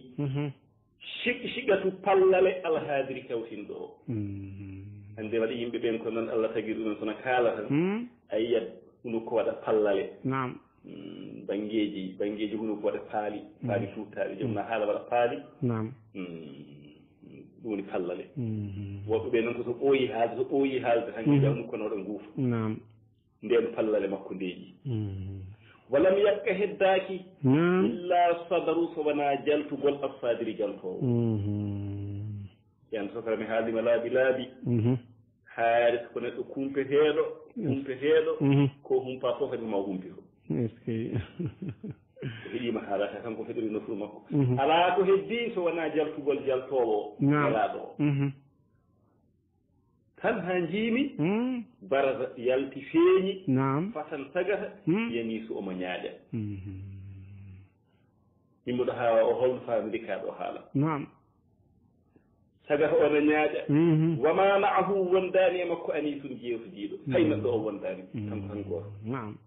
Siq-, siqatu pallale alhaadiri kawtinɗo o. Annde waɗi yimɓe ɓen ko noon Allah tagi ɗumen, kono kaala tan. A yiyat hunuko waɗa pallale. Naam. Mm, banngeeji, banngeeji hunuko waɗa paali, paali tuuttaaɗi. Joom na haala waɗa paali. Naam. Mm, ɗum woni pallale. Woɓɓe ɓe noon ko so ɓooyi haalde, so ɓooyi haalde tan, jamu kono waɗa nguufa. Naam. Ndeen pallale makko ndeeƴi. Walam yabqa, heddaaki, illa sadaru, so wonaa jaltugol, assadiri, jaltoowo. Yan sokara mi haaldi ma laabi laabi. Haari ko neɗɗo kumpeteeɗo, kumpeteeɗo, ko humpa fof kadi ma humpito. Est-ce que heɗiima haalata kanko heɗori nofru makko. Alaa ko heddii so wonaa jaltugol jaltoowo o, nelaaɗo o. Tan haa njiimi, baraza, yalti, feeñi, naam, fatan, sagata, yaniisu, omo ñaaƴa. Yimɓe ɗo haa o holno faamiri ka ɗo haala. Naam. Sagata, omo ñaaƴa. Wa ma ma'ahu, wondaani e makko, aniisun, jeewtidiiɗo. Hay neɗɗo o wondaani, kanko tan gooto. Naam.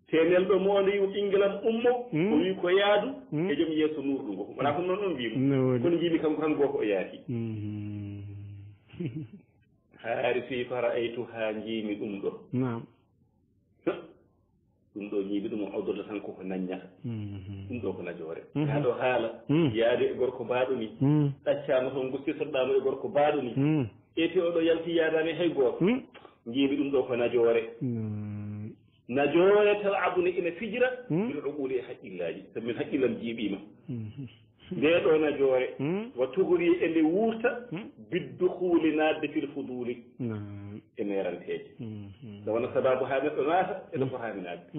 Te nelɗo mo o nde wi'i mo ɓinngel am ummo, o wi'i ko yaadu e joom yeeso nuurɗo ngo. Wonaa ko noon on wi'i mo. Kono njiimi kanko tan gooto o yaadi. Haari fii fara'aytu haa njiimi ɗum ɗo. Naam. Ɗum ɗo njiimi ɗum o odorta tan koko nanñata. Ɗum ɗo ko najoore. Kaa ɗo haala, yaadu e gorko baaɗo ni. Ɗaccaama toon gostirtoɗaama e gorko baaɗo ni. Ete oɗo yalti yaadaani hay gooto. Njiimi ɗum ɗo ko najoore. Najoore tal'abuna ina fijira bil uquli e haqqillaaji. Sabi min haqqillam jiiɓiima. Nde ɗo najoore, wa tugri e nde wuurta, biddukhuli naatde fil fuduli e meeranteeje. Nde wona sababu haa neɗɗo naata e ɗo fotaani naatde.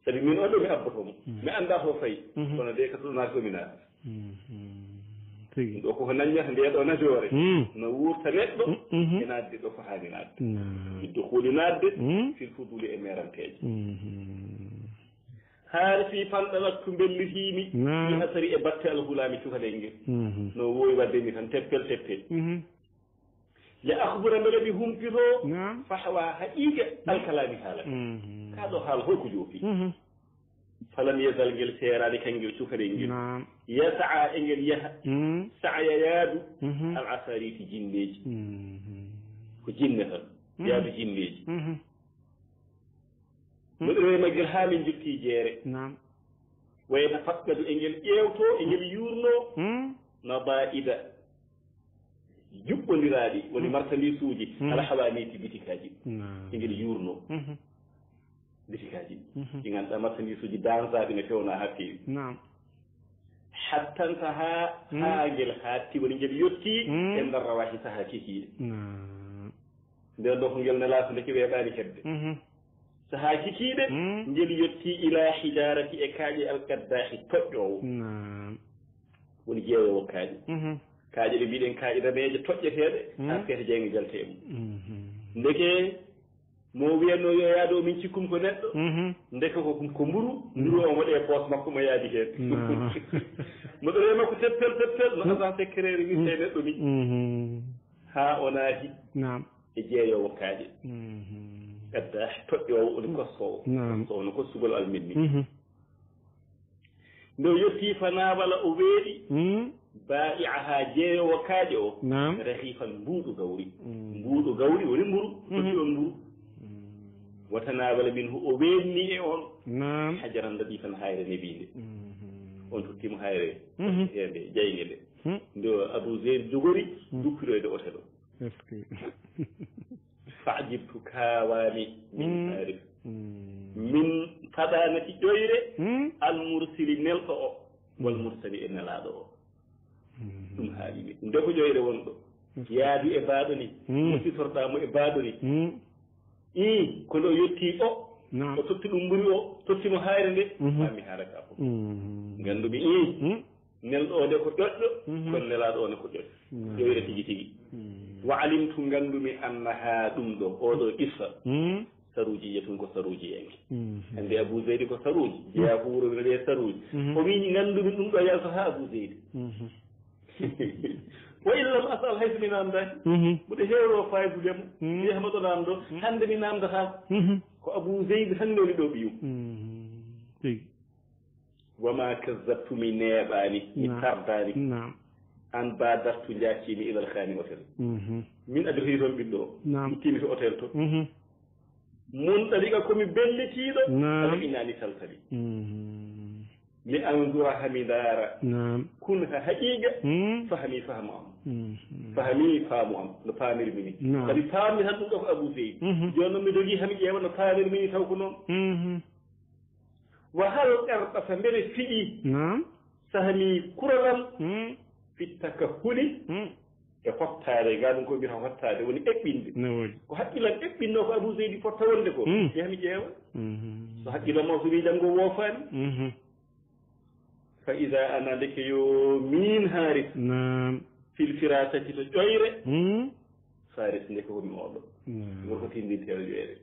Sabi min on ɗo mi abboto mo. Mi anndaa to fayi. Kono de ka ɗo naata ko mi naata. Tigi. Ɗo koko nanñata nde ɗo najoore. No wuurta neɗɗo e naatde ɗo fotaani naatde. Biddukhuli naatde fil fuduli e meeranteeje. Haari fii panɗanattu mbellitiimi. Naam. Mi asari e batte alhulaami cukalel ngel. No woowi waɗde ni tan teppel teppel. Li akhbura mbele mi humpito. Naam. Fahwa haqiiqa alkalaami haala. Kaa ɗo haala holko joofi. Falam yazal ngel seeraani kangel cukalel ngel. Naam. Yasa'a e ngel yaha. Sa'ya yaadu. Al asariti jinneeji. Ko jinne tan. Yaadu jinneeji. Moɗo rewi maggel haa min njottii jeere. Naam. Wa yatafaqqadu e ngel ƴeewto, e ngel yuurno. Nabaa'ida. Juɓɓondiraaɗi, woni marsandiisuuji, alhawaaniiti bitikaaji. Naam. E ngel yuurno. Bitikaaji. Ɗi ngannduɗaa marsandiisuuji dansaaɗi ne fewnaa haa feewi. Naam. Hattanta haa, haa ngel haatti, woni ngel yottii e nder rawaahi sahaa kikiiɗe. Naam. Nden ɗo ko ngel nelaaɗo ndeke weeɓaani heɓde. Sahaa kikiiɗe, ngel yottii ilaa hijaarati e kaaƴe alqaddaahi toƴƴoowo. Naam. Woni jeeyoowo kaaƴe. Kaaƴe ɗe mbiɗen kaaƴe daneeje toƴƴeteeɗe, haa feete jeynge jalte e mum. Ndeke mo wiyatnoo yo yaado min cikkum ko neɗɗo, ndeke ko, ko mburu, mburu o waɗe poos makko mo yaadi heen. Naam. Mo ɗo rewi makko teppel, teppel, no agent secret wiyte neɗɗo ni. Haa o naati. Naam. E jeeyoowo kaaƴe. Gadda toƴƴoowo woni kostoowo. Naam. Kostoowo no kostugol almin ni. Nde o yottii fa naawala o weeɗi. Baa'i'ahaa jeeyoowo kaaƴe o. Naam. Rahiifan mbuuɗu gawri. Mbuuɗu gawri woni mburu. Totti on mburu. Wa tanaawala minhu o weeɗni e on. Naam. Hajaran latiifan hayre nebiinde. On totti mo hayre. Heende jayge nde. Nde o Abu Zeyd jogori dukkiroyde otel o. Est-ce que? Fa'jibtu kaawaami min Haarif. Min faɗaanati ƴoyre almursili nelɗo o, wal mursali e nelaaɗo o. Ɗum haali mi. Nde ko ƴoyre wonɗo. Yaadu e baaɗo ni. Musitorɗaa mo e baaɗo ni. Ii, ko nde o yottii o. Naam. O totti ɗum mburi o, totti mo hayre nde. Faami haala ka fof. Nganndu mi ii. Nelɗo o nde ko ƴoƴɗo, kono nelaaɗo o ne ko ƴoƴɗo. Ƴoyre tigi tigi. Wa alimtu, nganndumi, annaha ɗum ɗo, oɗo qissa, saruuji yetun ko saruujiyanke. Anndi Abu Zeydi ko saruuji, jeyaa ko wuro wiyeteeɗo saruuji. O wiyi, nganndumi ɗum ɗo yaltata Abu Zeydi. Wa in lam as'al, hay so mi naamndaaki. Mboɗo heewroo faayidude mo, wiya hama ɗo naamndoo, hannde mi naamndataa. Ko Abu Zeydi tan newni ɗo ɓiyum. Tigi. Wa ma kazzabtu, mi neeɓaani, mi tardaani. Naam. An badartu, njaacciimi ilal khani, hotel. Min addotoyi toon ɓiɗɗo o. Naam. Ittiimi to hotel to. Mun ɗaliqa, ko mi bellitiiɗo. Naam. Ala inaani taltali. Mi anzura, hami ndaara. Naam. Kun ha haqiiqa, fahmi fahmu am. Fahmi faamu am, no paamirmi ni. Naam. Kadi paammi tan ɗum ɗo ko Abu Zeydi. Jooni noon mi dogii hami ƴeewa no paamirmi ni taw ko noon. Wa hal qarɓasa, mbele fiɗi. Naam. Sahmi kuralam. Fitta ka huli. E hottaade, ngaa ɗum ko mbiyata hottaade, woni eɓɓinde. No woodi. Ko haqqillam eɓɓinnoo ko Abu Zeydi fotta wonde ko. Yaha mi ƴeewa. So haqqillam o so wii janngo woofaani. Fa ida ana, ndeke yo miin Haaris. Naam. Fil firasati, to ƴoyre. Faris, ndeke ko mi oɗo. Naam. Gorko tindinteeɗo ƴoyre.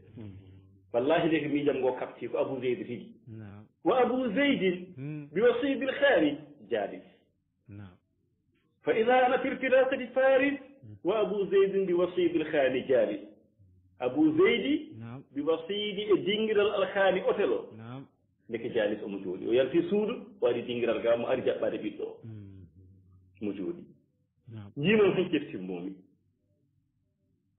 Wallahi, ndeke miijam ngo kaɓti ko Abu Zeydi tigi. Naam. Wa Abu Zeydin bi wasibil khani jalis. Naam. Fa ida ana fil firasati Faris wa Abu Zeydin bi wasibil khani jalis. Abu Zeydi Naam. Bi wasiidi e dingiral alhaali otel o. Naam. Ndeke jaalis omo jooɗi. O yalti suudu, o ari dingiral ga mo ari jaɓɓaade ɓiɗɗo o. Mm. Mo jooɗi. Naam. Njii noon tan ƴeftimmoomi.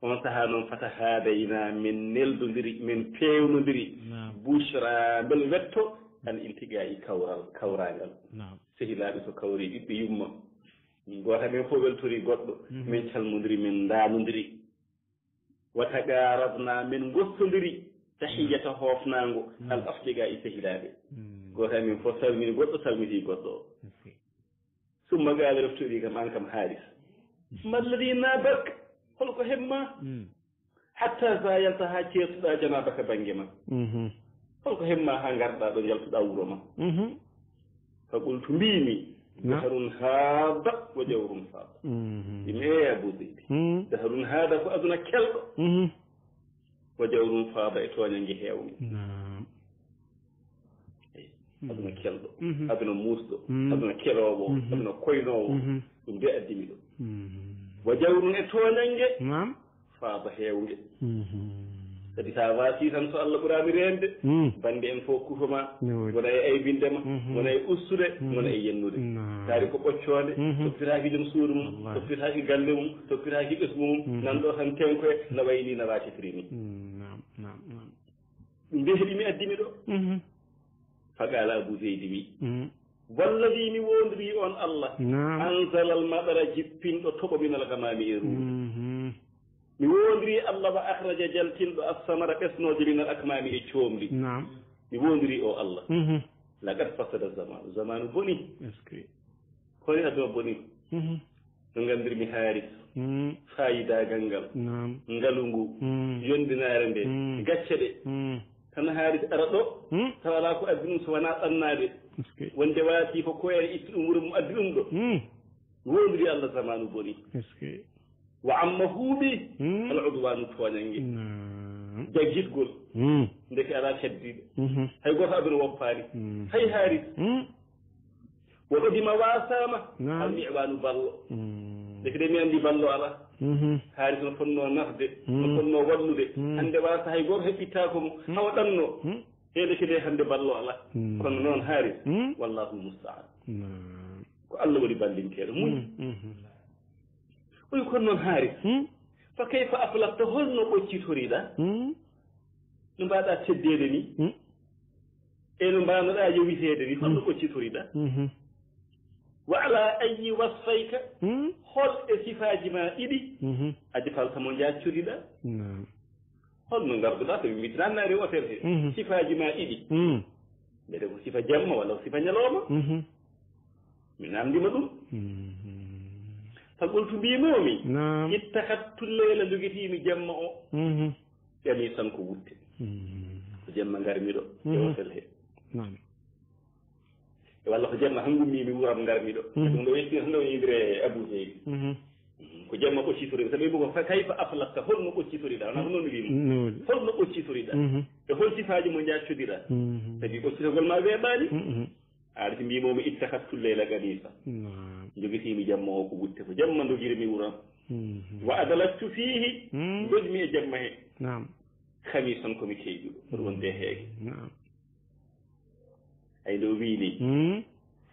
On sahaa noon fata haadaynaa min neldondiri, min peewnondiri. Naam. Bushra mbel wetto an iltigaa e kawral, kawraangal. Naam. Sehilaaɓe so kawri ɓiɓɓe yumma. Gooto men fof weltori goɗɗo. Mhm. Min calmondiri, min ndaanondiri. Wa taqaarabnaa, min ngossondiri. Tahiyyata hoofnaango. Mhm. Al asdiqaa e sehilaaɓe. Mm. Gooto men fof salmini goɗɗo, salmiti goɗɗo o. Ok. Summa qaala, refti o wi kam, aan kam Haaris. Ma alladii naabak? Holko heɓ ma? Mm. Hatta zaayalta, haa ceertuɗaa janaabaka bannge ma. Mhm. Holko heɓ ma haa ngarɗaa ɗo njaltuɗaa wuro ma? Mhm. Fa qultu, mbiimi, Na. Dahrun haada wa jawrun faada. Mhm. Mbiimi, ee Abu Zeydi. Mm. Dahrun haada ko aduna kelɗo. Mhm. Wa jawrun faada, e tooñannge heewnge. Naam. Eyi. Aduna kelɗo, Mhm. aduna muusɗo, Mhm. aduna keloowo, Mhm. aduna koynoowo. Mhm. Ɗum de addimi ɗo. Mhm. Wa jawrun, e tooñannge, Naam. faada heewnge. Mhm. Kadi sa waasi tan so Allah ɓuraani reende, Mm. bannde en fof kufa ma, No woodi. wona e aybinde ma, Mhm. wona e ustude, Mhm. wona e yennude. Naam. Taari ko ɓoccoonde, Mhm. toppitaaki joom suudu mum, Wallahi. toppitaaki galle mum, toppitaaki ɓesngu mum, Mhm. nan ɗo tan tenkoye, na wayi ni na waacitiri ni. Mm, naam, naam, naam. Ɗum de heɓi mi addimi ɗo. Mhm. Fa qaala Abu Zeydi wi, Mm. walladii, mi woondirii on Allah, Naam. anzala al maɗara, jippinɗo toɓo, min al gamaami, e ruuhu. Mhm. Mi woondirii Allah, wa akhraja, jaltinɗo, as samara, ɓesnooje, min al akmaami, e coomri. Naam. Mi woondirii o Allah. Mhm. Laqad fasada zamaanu, zamaanu boni. Est-ce que? Koni aduna boni. Mhm. No nganndirmi Haaris, Mm. faayidaagal ngal, Naam. ngalu ngu, Mm. yondinaare nde, Mm. gacce ɗe. Mm. Tan Haaris ara ɗo, Mm. tawa alaa ko addi ɗum so wonaa ɗannaade. Est-ce que? Wonde waasi ko koyre itti ɗum, wuro mum addi ɗum ɗo. Mm. Woondirii Allah, zamaanu boni. Est-ce que? Wa amma huuɓi, Mm. al udwaanu, tooñannge. Naam. Jaggitgol. Mm. Ndeke alaa keddiiɗo. Mhm. Hay gooto aduna woppaani. Mm. Hay Haaris. Mm. Wa udima, waasaama. Naam. Al mi'waanu, ballo. Mm. Ndeke de mi anndi ballo alaa. Mhm. Haaris no fonnoo nafde, no Mm. fonnoo wallude. Mm. Hannde waasa hay gooto heɓɓittaako mo. Hawa ɗannoo. Mm. E ndeke de hannde ballo alaa. Mm. Kono noon Haaris. Mm. Wallaahu musta'aan. Naam. Ko Allah woni ballinteenɗo. Muñ. Mm, mhm. O wi kono noon Haaris. Mm. Fa kayfa aflahta, holno ɓoccitoriɗaa? Mm. No mbaɗa teddeede ni? Mm. E no mbaɗa yowiteede ni? Holno ɓoccitoriɗaa? Mhm. Wa ala ayyi wasfayka? Mm. Hol e sifaaji ma ɗiɗi? Mhm. Ajfalta, mo njaccoriɗaa? Naam. Holno ngarduɗaa? Ko mi mitinaani naari hôtel he. Mhm. Sifaaji ma ɗiɗi. Mm. Mbiyete ko sifa jamma walla ko sifa ñalawma? Mhm. Mi namndima ɗum. Mhm. Fa qultu, mbiimoomi. Naam. Ittakhadtu leyla, njogitiimi jamma o. Mhm. Qamiisan, ko wutte. Mhm. Ko jamma ngarmi ɗo. E Mhm. hôtel he. Naam. E walla ko jamma han ngummiimi wuram ngarmi ɗo. Mhm. Ɗum ɗo yetti tan ɗo yimre Abu Zeydi. Mhm. Ko jamma ɓoccitori. Sabi ko fa kayfa aflahta, holno ɓoccitoriɗaa? Wonaa ko noon wiimi. Noon. Holno ɓoccitoriɗaa? Mhm. E hol sifaaji mo njaccodiɗaa? Mhm. Sabi ɓoccitagol ma weeɓaani. Mhm. Aɗa si mbiimoomi ittakhadtu leyla qamiisa. Naam. Njogitiimi jamma o ko wutte, ko jamma ndogirmi wuram. Mhm. Wa adlajtu fiihi, Mm. ndojmi e jamma he. Naam. Khamiisan, ko mi keyɗuɗo. Ko ɗum wonde heege. Naam. Ay nde o wiyi ni. Mm.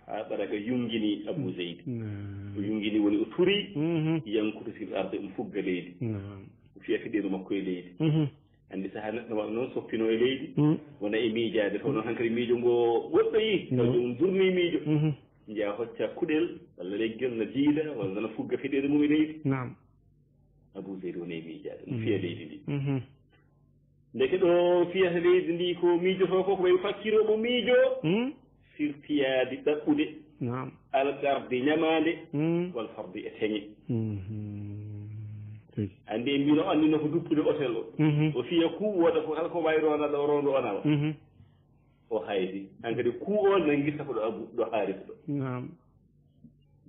Haa ɓaraga yungini Abu Zeydi. Naam. O yungini woni o turi. Mhm. Yankutu fil ardi, omo fugga leydi. Naam. O fiya fiɗeeru makko e leydi. Mhm. Anndi sahaa neɗɗo waɗa noon soppinoo e leydi. Mm. Wona e miijaade, taw noon hankadi miijo ngo woɗɗoyi. Taw Mm. joomum durni miijo. Mhm. Njiya hocca kuɗel, walla leggal na diida, walla na fugga fiɗeeru mum e leydi. Naam. Abu Zeydi woni e miijaade, no fiya leydi ndi. Mhm. Ndeke ɗo fiyata leydi ndi ko miijotoo ko, ko wayi fakkirooɓe miijo. Mm. Firtiyaadi ɗaɓɓude. Naam. Algarde ñamaande. Mm. Wal fardi e teŋe. Mhm. Anndi en mbino anndi no ko duppude hôtel o. Mhm. O fiya kuu wooda ko kala ko wayi ronda ɗo rondo o nawa. Mhm. O haydi. Hankadi kuu o nanngirta ko ɗo Abu, ɗo Haaris ɗo. Naam.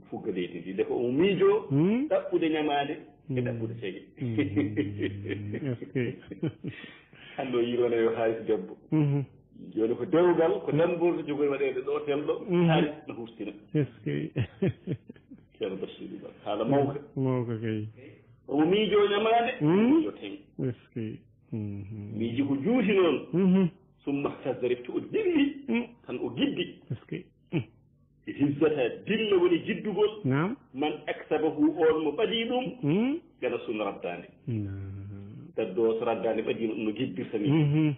Fugga leydi ndi. Nde ko omo miijo, hmm, ɗaɓɓude ñamaande e, hmm, ɗaɓɓude cege. Hmm. Est-ce que? Hannde o yiirono yo Haaris debbo. Mhm. Jooni ko dewgal, ko, hmm, dammborde jogoy waɗeede ɗo, tel ɗo, mhm, Haaris no hurtina. Est-ce que? Ceerno Basiiru Ba, haala mawka. Mawka kay. Omo miijoo ñamaande, miijo ten. Est-ce que? Mhm. Miiji ko juuti noon. Mhm. Summa tazarif, to o dilli, mm, tan o giddi. Est-ce que? Mm. Hizzata, dilla woni jiddugol. Naam. Man aksabahu, on mo ɓadii ɗum. Mm. Gana sun raddaande. Naam. Daddo so raddaande ɓadii ɗum no giddirta ni. Mhm.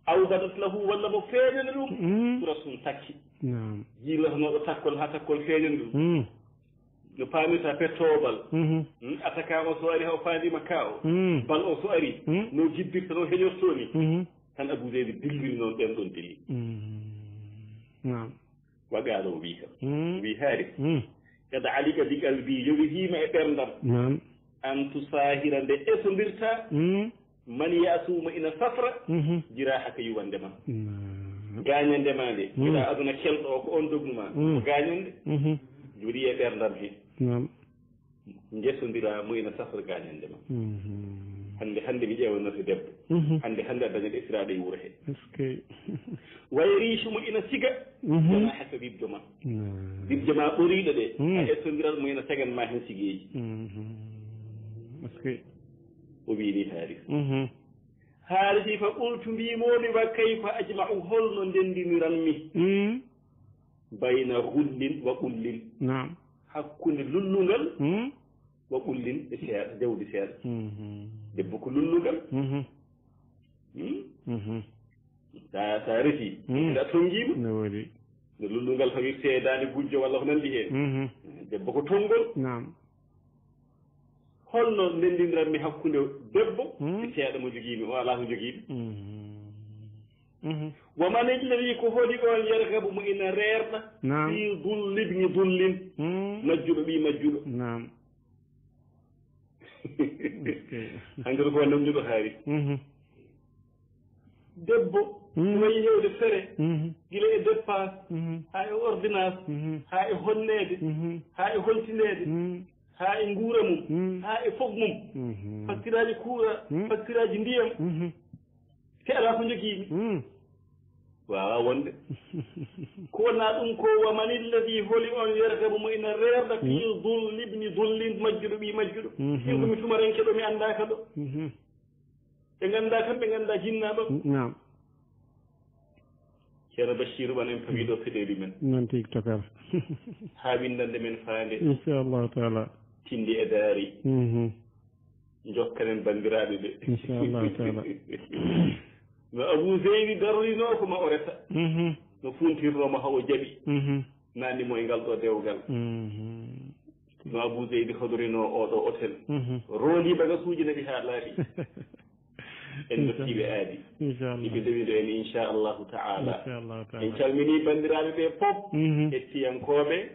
Aw badat lahu, walla mo feeñana ɗum. Mm. Sura sun takki. Naam. Jiilatanooɗo takkol haa takkol feeñani ɗum. Mm. No paamirta pettoobal. Mhm. Mm, ataka o so ari, haw faandima ka o. Mm. Bal o so ari, mm, no giddirta, no heñorto ni. Mhm. Tan Abu Zeydi dilliri noon ɓen ɗon dili. Mm. Naam. Wa qaala, o wi kam. Mm. Wi Haaris. Mm. Kad alika bi qalbi, yowihiima e ɓerndam. Naam. An tusahira, nde esondirta. Mm. Man yasuma, ina safra. Mhm. Jirahaka, yuwande ma. Naam. Gaañande ma nde. Mm. Ila aduna kelɗo o, ko on dognu ma. Mm. Ko gaañande. Mhm. Jooɗi e ɓerndam he. Naam. Njesondira mo ina safra gaañande ma. Mhm. Hannde, hannde mi ƴeewannoto debbo. Mhm. Hannde, hannde a dañat esiraaɗo e wuro he. Est-ce que? Wayriisu mo ina siga. Mhm. Janahaka, ribdo ma. Naam. Ribdo ma ɓoriiɗo ɗe. Mm. A esondirat mo ina sagan ma heen sigeeji. Mhm. Est-ce que? O wiini Haaris. Mhm. Haaris wi, fa qultu, mbiimoomi, wa kayfa ajma'u, holno ndenndiniranmi? Mm. Bayna ghullin wa qullin. Naam. Hakkunde lullungal, mm, wa qullin e seeɗa, jawdi seeɗa. Mhm. Debbo ko lullungal. Mhm. Hmm? Mhm. Sa, sa resi, mm, a tonngiima. No woodi. No lullungal fawirte e daande gujjo walla ko nanndi heen. Mhm. Debbo ko tonngol. Naam. Holno ndenndiniranmi hakkunde debbo, mm, e seeɗa mo jogiimi, o alaa ko jogiimi? Mhm. Mhm. Wa man alladhi, ko holi on, yarghabu, mo ina reerɗa, naam, fi dhulli ibni dhullin, mm, majjuɗo ɓii majjuɗo. Naam. Est-ce que? Hankadi ko nanduɗo haari. Mhm. Debbo, mm, wayi hewde fere, mhm, gila e dépense, mhm, haa e ordonnance, mhm, haa e honneede, mhm, haa e holtineede, mhm, haa e nguura mum, mhm, haa e fog mum, mhm, facturaaji courant, mhm, facturaaji ndiyam. Mhm. Te alaa ko jogiimi. Mm. Waawaa wonde. Ko wonnaa ɗum ko, wa man alladhi, holi on, yarghabu, mo ina reerɗa, fi, mm, dhulli ibni dhullin, majjuɗo ɓii majjuɗo. Mhm. Min ko mi tumaranke ɗo, mi anndaa ka ɗo. Mhm. Ɓe nganndaa kam, ɓe nganndaa jinnaaɓe. Naam. Ceerno Bachir, wan en pawiɗo peɗeeli men. Noon tigi tokar. Haa winndannde men faande. Inchallahu taala. Tindi e daari. Mhm. Jokkanen banndiraaɓe ɓe. Inchallahu taala. No Abu Zeydi darorinoo ko ma o reta. Mhm. No funtirnoo mo haa o jaɓi. Mhm. Naanni mo e ngal ɗo dewgal. Mhm. No Abu Zeydi hodorinoo oo ɗo hôtel. Mhm. Roondii bagasuuji naɓi haa laaɓi. En dottiiɓe aadi. Inchallah. Iɓe ndewindo en inchallahu taala. Inchallahu taala. En calminii banndiraaɓe ɓe fof. Mhm. Hettiyankooɓe.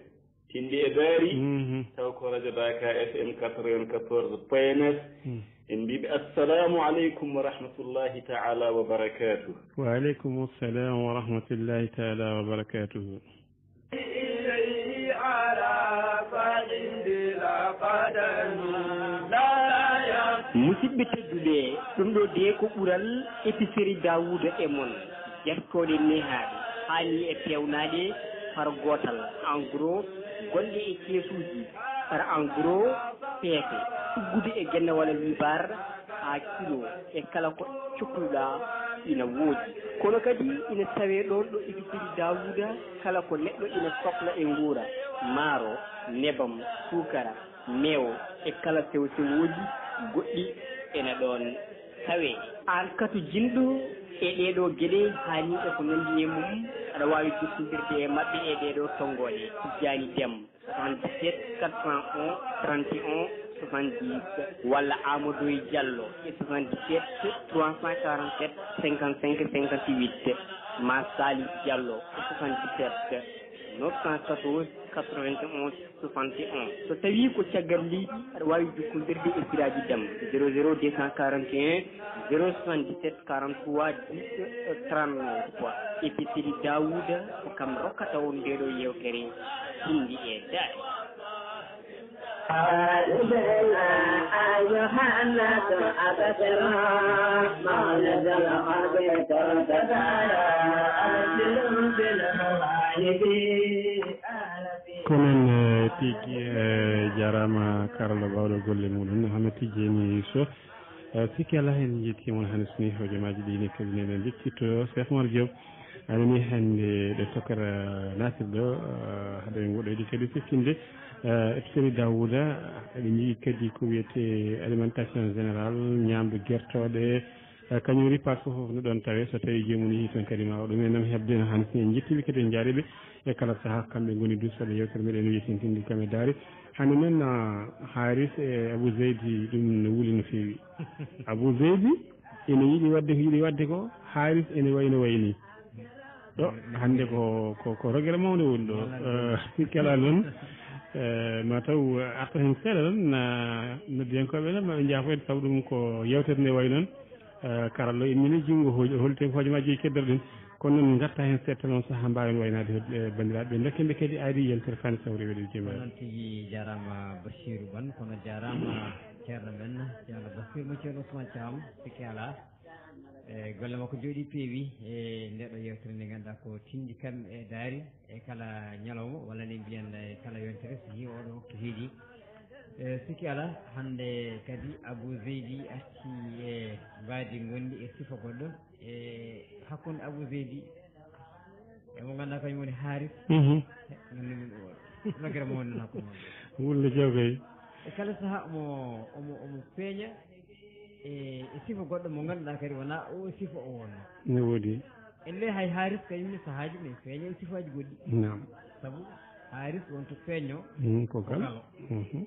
Tindi e daari, mhm, taw ko radio Daka F M quatre-vingt-quatorze point neuf. Hmm. En mbiɓe assalamu aleykum wa rahmatullahi taala wa barakatuh. Wa aleykum assalam wa rahmatullahi taala wa barakatuh. Musidɓe tedduɓe, ɗum ɗo de ko ɓural épicerie Daouda e mon. Jaskooɗe nehaaɗe, haani e peewnaaɗe, par gootal, en gros, gonɗe e keesuuji, par en gros, peese, tuggude e gennawal wiibar, haa kilo, e kala ko cokluɗaa ina woodi. Kono kadi ina tawee ɗoon ɗo épicerie Daouda, kala ko neɗɗo ina sokla e nguura, maaro, nebam, suukara, meewo e kala sewo-sewooji goɗɗi ena ɗoon tawee. Aan katojinɗo e ɗee ɗoo geɗe, haani e ko nanndi e mum, aɗa waawi jokkondirde e maɓɓe e ɗee ɗoo tonngooɗe, Tijjaani Dem, soixante-dix-sept quatre cent onze trente et un soixante-dix, walla Amadou Diallo e soixante-dix-sept trois cent quarante-sept cinquante-cinq cinquante-huit, maa Sali Diallo e soixante-dix-sept neuf cent quatorze quatre-vingt-onze soixante et un. So tawii ko caggal leydi, aɗa waawi jokkondirde e Siraaji Dem, zéro zéro deux cent quarante et un zéro soixante-dix-sept quarante-trois dix trente-neuf. Épicerie Daouda, ko kam rokkata on ndee ɗoo yeewtere, Tindi e Daari. Ko noon, eh, tigi, eh, jaaraama karalla baawɗo golle muɗum, Ahmed Tidiani Sow. Eh, sikki alaa heen njettii mon hannde so nii hojomaaji ɗi ne kadi ne njikkitto Cheikh Oumar Diop. Aɗa ni hannde ɗo tokara naatirɗo, eh, haɗa en ngoɗoyde kadi siftinde, eh, Seri Daouda, eɗen njogii kadi ko wiyetee alimentation générale, ñaamdu gertooɗe, eh, kañum ripaas fof fof no ɗoon tawee, so tawii joomum yehii toon kadi ma o ɗum en nam heɓde no hannde. En njettii ɓe kadi, en njaarnii ɓe e kala sahaa, kamɓe ngoni duusooɓe yeewtere meɗen wiyetee Tinndi kam e Daari. Hannde noon, ah, Haris e Abou Zeydi, ɗum no wuli no feewi. Abou Zeydi ene yiɗi waɗde ko yiɗi waɗde ko, Haris ene wayi no wayi nii. Ɗo hannde ko, ko, ko rogere mawnde woni ɗo. Eh, kala noon, eh, ma taw arta heen seeɗa tan, na noddiyankooɓe noon, maɓe njaafo en, sabu ɗum ko yeewtere nde wayi noon. Eh, karallo immini junngo hooƴi, o holti en hojomaaji keddorɗen. Kono noon, ngarta heen seeɗa tan, on sahaa mbaawen waynaade, eh, banndiraaɓe ɓe. Ndokken ɓe kadi aadi yewtere Fane Sawre weɗe Ko jemmaare. Noon tigi, jaaraama Basiiru Ban, kono jaaraama ceerno men, ceerno Basiiru mo ceerno Ousmane Thiam, sikke alaa. E golle makko jooɗi peewi e ndeɗo yewtere nde ngannduɗaa ko Tinndi kam e Daari e kala ñalawma, walla ne mbiyen e kala yontere, so yii oɗo waktu heedi. E sikki alaa, hannde kadi Abou Zeydi arti e mbaadi ngonndi e sifa goɗɗo e hakkunde Abou Zeydi e mo ngannduɗaa kañum woni Haris. Mhm. He, ngonndi mum ɗum oɗo. Rogere mo woni hakkunde mon. Wulle jawgay. E kala sahaa omo, omo, omo feeña e, e sifa goɗɗo mo ngannduɗaa kadi wonaa o sifa o wonno. Ne woodi. En le hay Haris kañum ne sahaaji ne feeña e sifaaji goɗɗi. Naam. Sabu Haris wonto feeño Mm, ko ko gal. Galo. Mhm.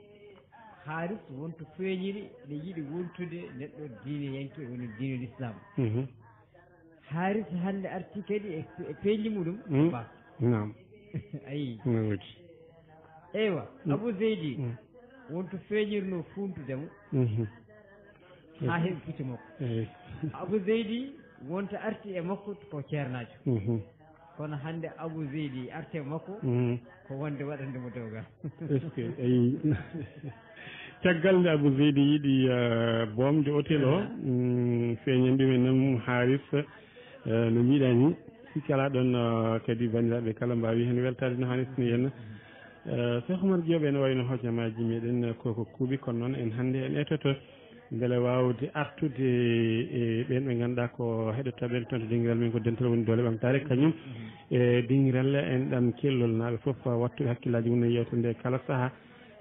Haris wonto feeñiri ne yiɗi wontude neɗɗo diine yanke woni diine l'islam. Mhm. Haris hannde arti kadi e, e peeñi muɗum. Mm. Ba. Naam. Ayi. Ne woodi. Eywa, Mm. Abou Zeydi Mm. wonto feeñirno fuuntudemo Mhm. haa heɓi puccu makko. Eyi. Abou Zeydi wonto arti e makko ko ceernaajo. Mhm. Kono hannde Abou Zeydi arti e makko Mhm. ko wonde waɗande mo dewgal. Est-ce que, eyi. Caggal nde Abou Zeydi yiɗi, eh, boomde hôtel o, Mhm. mm, feeñani ɗum e nam Haris, eh, no mbiɗa ni, sikki alaa ɗoon, eh, kadi banndiraaɓe kala mbaawi heen weltaade no haanirta ni henna. Eh, Cheikh Oumar Diop, ene wayi no hojomaaji meɗen ko, ko kuuɓi, kono noon en hannde en etoto mbele waawde artude e ɓeen ɓe ngannduɗaa ko heɗotooɓe men toon to dingiral men ko Dental woni doole ɓamtaare, kañum e dingiral en ɗam Kellool naaɓe fof, wattuɓe hakkillaaji mum e yewtere nde kala sahaa.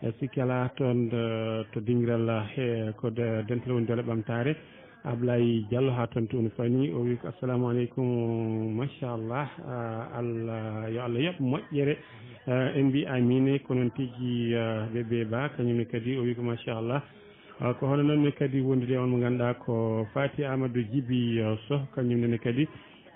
E sikki alaa toon, eh, to dingiral, he, ko de-, Dental woni doole ɓamtaare. Ablaye Diallo haa toon to woni fani, o wi ko, "Assalamu aleykum, machallah, ah, Allah, yo Allah yoɓ moƴƴere." Eh, en mbi amiin, ko noon tigi, eh, Bébé Ba, kañum ne kadi o wi ko machallah. Ah, ko hono noon ne kadi wondude on mo ngannduɗaa ko Fati Amadou Djibi, eh, Soh, kañum ne kadi,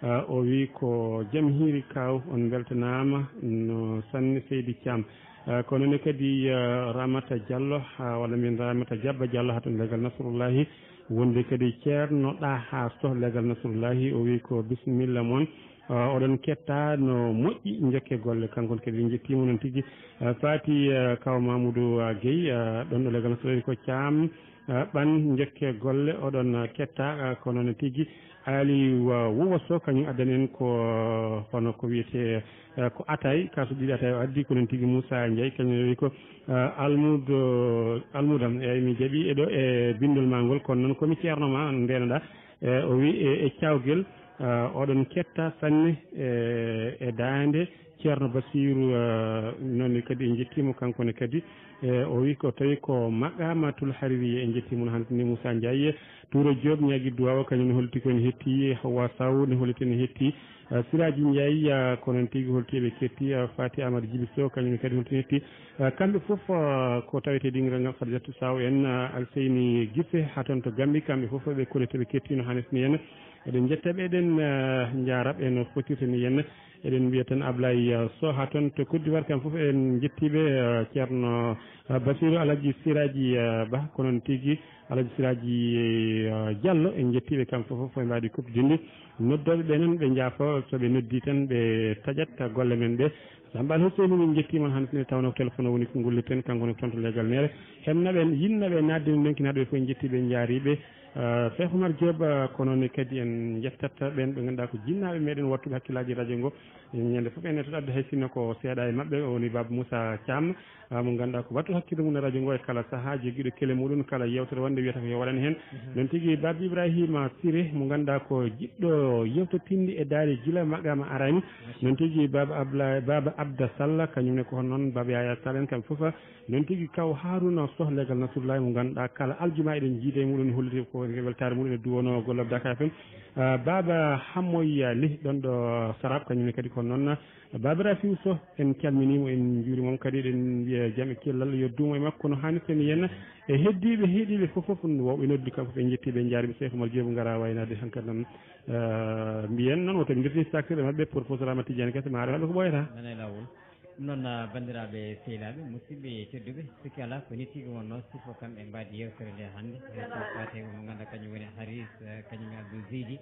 eh, o wi ko jam hiiri kaaw, on mbeltanaama no sanne Seydi Thiam. Eh, kono ne kadi, eh, Ramata Diallo, ha, walla mbiyen Ramata Diabba Diallo, haa toon legal Nasrullahi, wonde kadi Ceerno Ɗaha Soh legal Nasrullahi, o wi ko bisimilla mon. Eh, oɗon ketta no moƴƴi, njokke golle. Kankon kadi en njettiima noon tigi. Eh, Fati, eh, Kaw Mamoudou, eh, Guèye, eh, ɗon ɗo legal Nasrullahi ko Thiam, eh, ɓan njokke golle, oɗon, eh, ketta, eh, ko noon tigi. Ali wa-, Wuwa Sow, kañum addani en ko, eh, hono ko wiyetee, eh, ko atay, kaasu ɗiɗi atay o addi, ko noon tigi Moussa Ndiaye, kañum wi ko, eh, almuudo, almuudam, eeyi, mi jaɓi e ɗo e binndol maa ngol, kono noon ko mi ceerno maa, ndeenaɗaa, eh, o wi e, e caawgel, eh, oɗon ketta sanne, eh, e daande Ceerno Basiiru, eh, noon ne kadi en njettiima kanko ne kadi, eh, o wi ko tawi ko Maqamatul Haririya, en njettiima no hannde ni Moussa Ndiaye, Toura Diop ñaagi duwaawa, kañum ne holti ko ene hetti, Hawa Sow ne holti ene hetti, eh, Siraji Ndiaye, eh, ko noon tigi holti eɓe ketti, eh, Fati Amadou Djibi Sow, kañum ne kadi holti ene hetti. Eh, kamɓe fof, eh, ko tawetee dingiral ngal Khadijatou Sow en, eh, Alseyni Gise haa toon to Gambie, kamɓe fof ɓe kolete ɓe ketti no haanirta ni en. Eɗen njetta ɓe, eɗen, eh, njaara ɓe no fotirta ni en. Eɗen mbiya tan Ablaye, eh, Sow haa toon to Côte d'Ivoire, kam fof en njetti ɓe, eh, Ceerno, eh, Basiru Alaji Siraji, eh, Ba, ko noon tigi Alaji Siraji, eh, Diallo, en njetti ɓe kamɓe fof, fof e mbaadi kuɓtidinndi. Noddooɓe ɓe noon ɓe njaafo, so ɓe noddi tan ɓe taƴat golle men ɗe. Lambaal Huseyni, min njettii mon hannde, nde tawnoo ko téléphone o woni ko ngulliten, kanko woni ko toon to leegal neere. Hemnaɓe en, yinnaɓe e naatde e ndonkinaaɗo ɓe fof, en njettii ɓe, en njaariiɓe. Eh, Cheikh Oumar Diop, eh, kono ne kadi en njettat ɓeen ɓe ngannduɗaa ko jinnaaɓe meɗen, wattuɓe hakkillaaji radio ngo. Ñande fof en ettoto adde hay sinno ko seeɗa e maɓɓe, o woni Baba Moussa Thiam, ah, mo ngannduɗaa ko wattu hakkille mum e radio ngo e kala sahaa, joggiiɗo kele muɗum, kala yeewtere wonde wiyata ko yo waɗan heen. Mhm. Noon tigi Baba Ibrahima Siré, mo ngannduɗaa ko jiɗɗo yeewtatinde e daari gila maqaama araani. Noon tigi Baba Abla-, Baba Abda Sall, kañum ne ko hono noon Baba Yaya Sall en, kamɓe fof. Noon tigi kaw Haruna Soh, leegal Nasrullahi, mo ngannduɗaa kala aljuma eɗen njiida e muɗum, holliti ko weltaare muɗum e duwono golle Dakar F M. Ah, Baba Hamoya Lih, ɗon ɗo Sarab, kañum ne kadi ko noon. Baba Rafiu Soh, en calminii mo, en njuuriima mo kadi, eɗen mbiya jam e cellal yo duumo e makko no haanirta ni henna. E heddiiɓe, heɗiiɓe fof, fof, wooɓe noddi kamɓe fof, en njettii ɓe, en njaariima. Cheikh Oumar Diop ngara waynaade hankadi noon. Ah, mbiyen noon, woto ɓe ndirtin saktirɗe maɓɓe, professeur Amadou Tidiane Kese, ma ara maɓɓe ko ɓooyata. Nana e laawol. Ɗum noon, ah, banndiraaɓe sehilaaɓe, musidɓe tedduɓe, sikki alaa ko nii tigi wonnoo, sifo kam e mbaadi yeewtere nde hannde. E ko faati e mo ngannduɗaa kañum woni Haris, eh, kañum e Abdou Zeydi.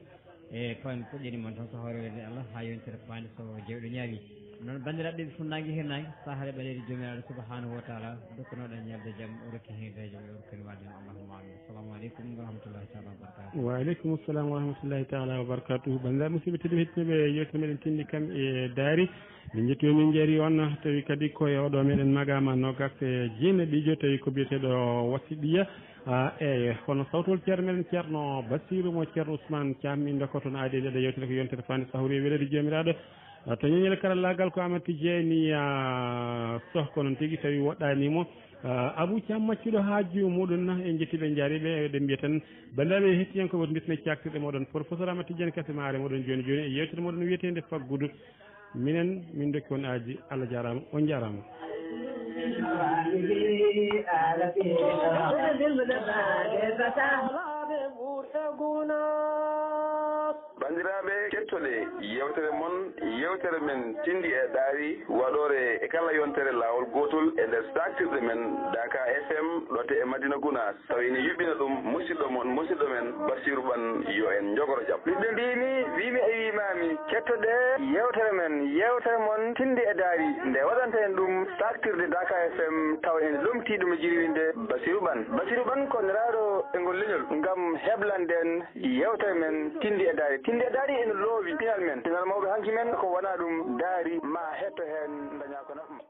E ko en puɗɗiino mon tan, so hawri welde Allah, haa yontere faande so jawɗo ñaawi. Noon, banndiraaɓe ɓe funnaange hirnaange, sahaare ɓaleeɗe Joomiraaɗo Subhaanahu wa Taala, dokkunoɗen ñalde jam, o rokki heen e jam, o rokki heen waade, allahumma amin. Assalamu aleykum wa rahmatullahi taala wa barakatuh. Wa aleykum salam wa rahmatullahi taala wa barakatuh. Banndiraaɓe musidɓe tedduɓe, heɗiiɓe yeewtere meɗen Tinndi kam e Daari. Min njettii on, min njaarii on, tawi kadi ko e oɗo meɗen maqaama noogaas e jeenaɓiijo, tawi ko biyeteeɗo Wasiɗiya. Ah, eeyi, kono sawtol ceerno meɗen Ceerno Basiiru mo Ceerno Ousmane Thiam, min ndokkoto on aadi e nde yeewtere ko yontere faande sahori e weleede Joomiraaɗo. Ah, to ñeñel karallaagal ko Amadou Tidiani, ah, Soh, ko noon tigi tawi woɗɗaani mo. Ah, Abou Thiam maccuɗo haaju muɗum na, en njettii ɓe, en njaariiɓe, eɗen mbiya tan, banndiraaɓe heɗiiyankoɓe, woto ndirtine caktirɗe mooɗon. Professeur Amadou Tidiani Kase, ma are mooɗon jooni jooni e yeewtere mooɗon wiyetee nde Faggudu. Minen, min ndokki on aadi, Allah jaaraama, on njaaraama. Banndiraaɓe, kettoɗe yeewtere mon, yeewtere men Tinndi e Daari, waɗoore e kala yontere laawol gootol e nder saaktirde men Daaka F M, ɗo to e Madina Gunaas. Tawi ene yuɓɓina ɗum musidɗo mon, musidɗo men Basiiru Ɓan, yo en njogoro jam. Ɓiɓɓe mbiimi, wiimi e wiimaami, kettoɗee yeewtere men, yeewtere mon Tinndi e Daari, nde waɗanten ɗum saaktirde Daaka F M, tawa ene lomtii ɗum e jirwinde Basiiru Ɓan. Basiiru Ɓan ko nelaaɗo e ngol leñol ngam heblande en yeewtere men Tinndi e Daari. Tinndi e Daari ene loowi pinal men, pinal mawɓe hanki men, ko wonaa ɗum Daari, ma hetto heen, dañaa ko nafma.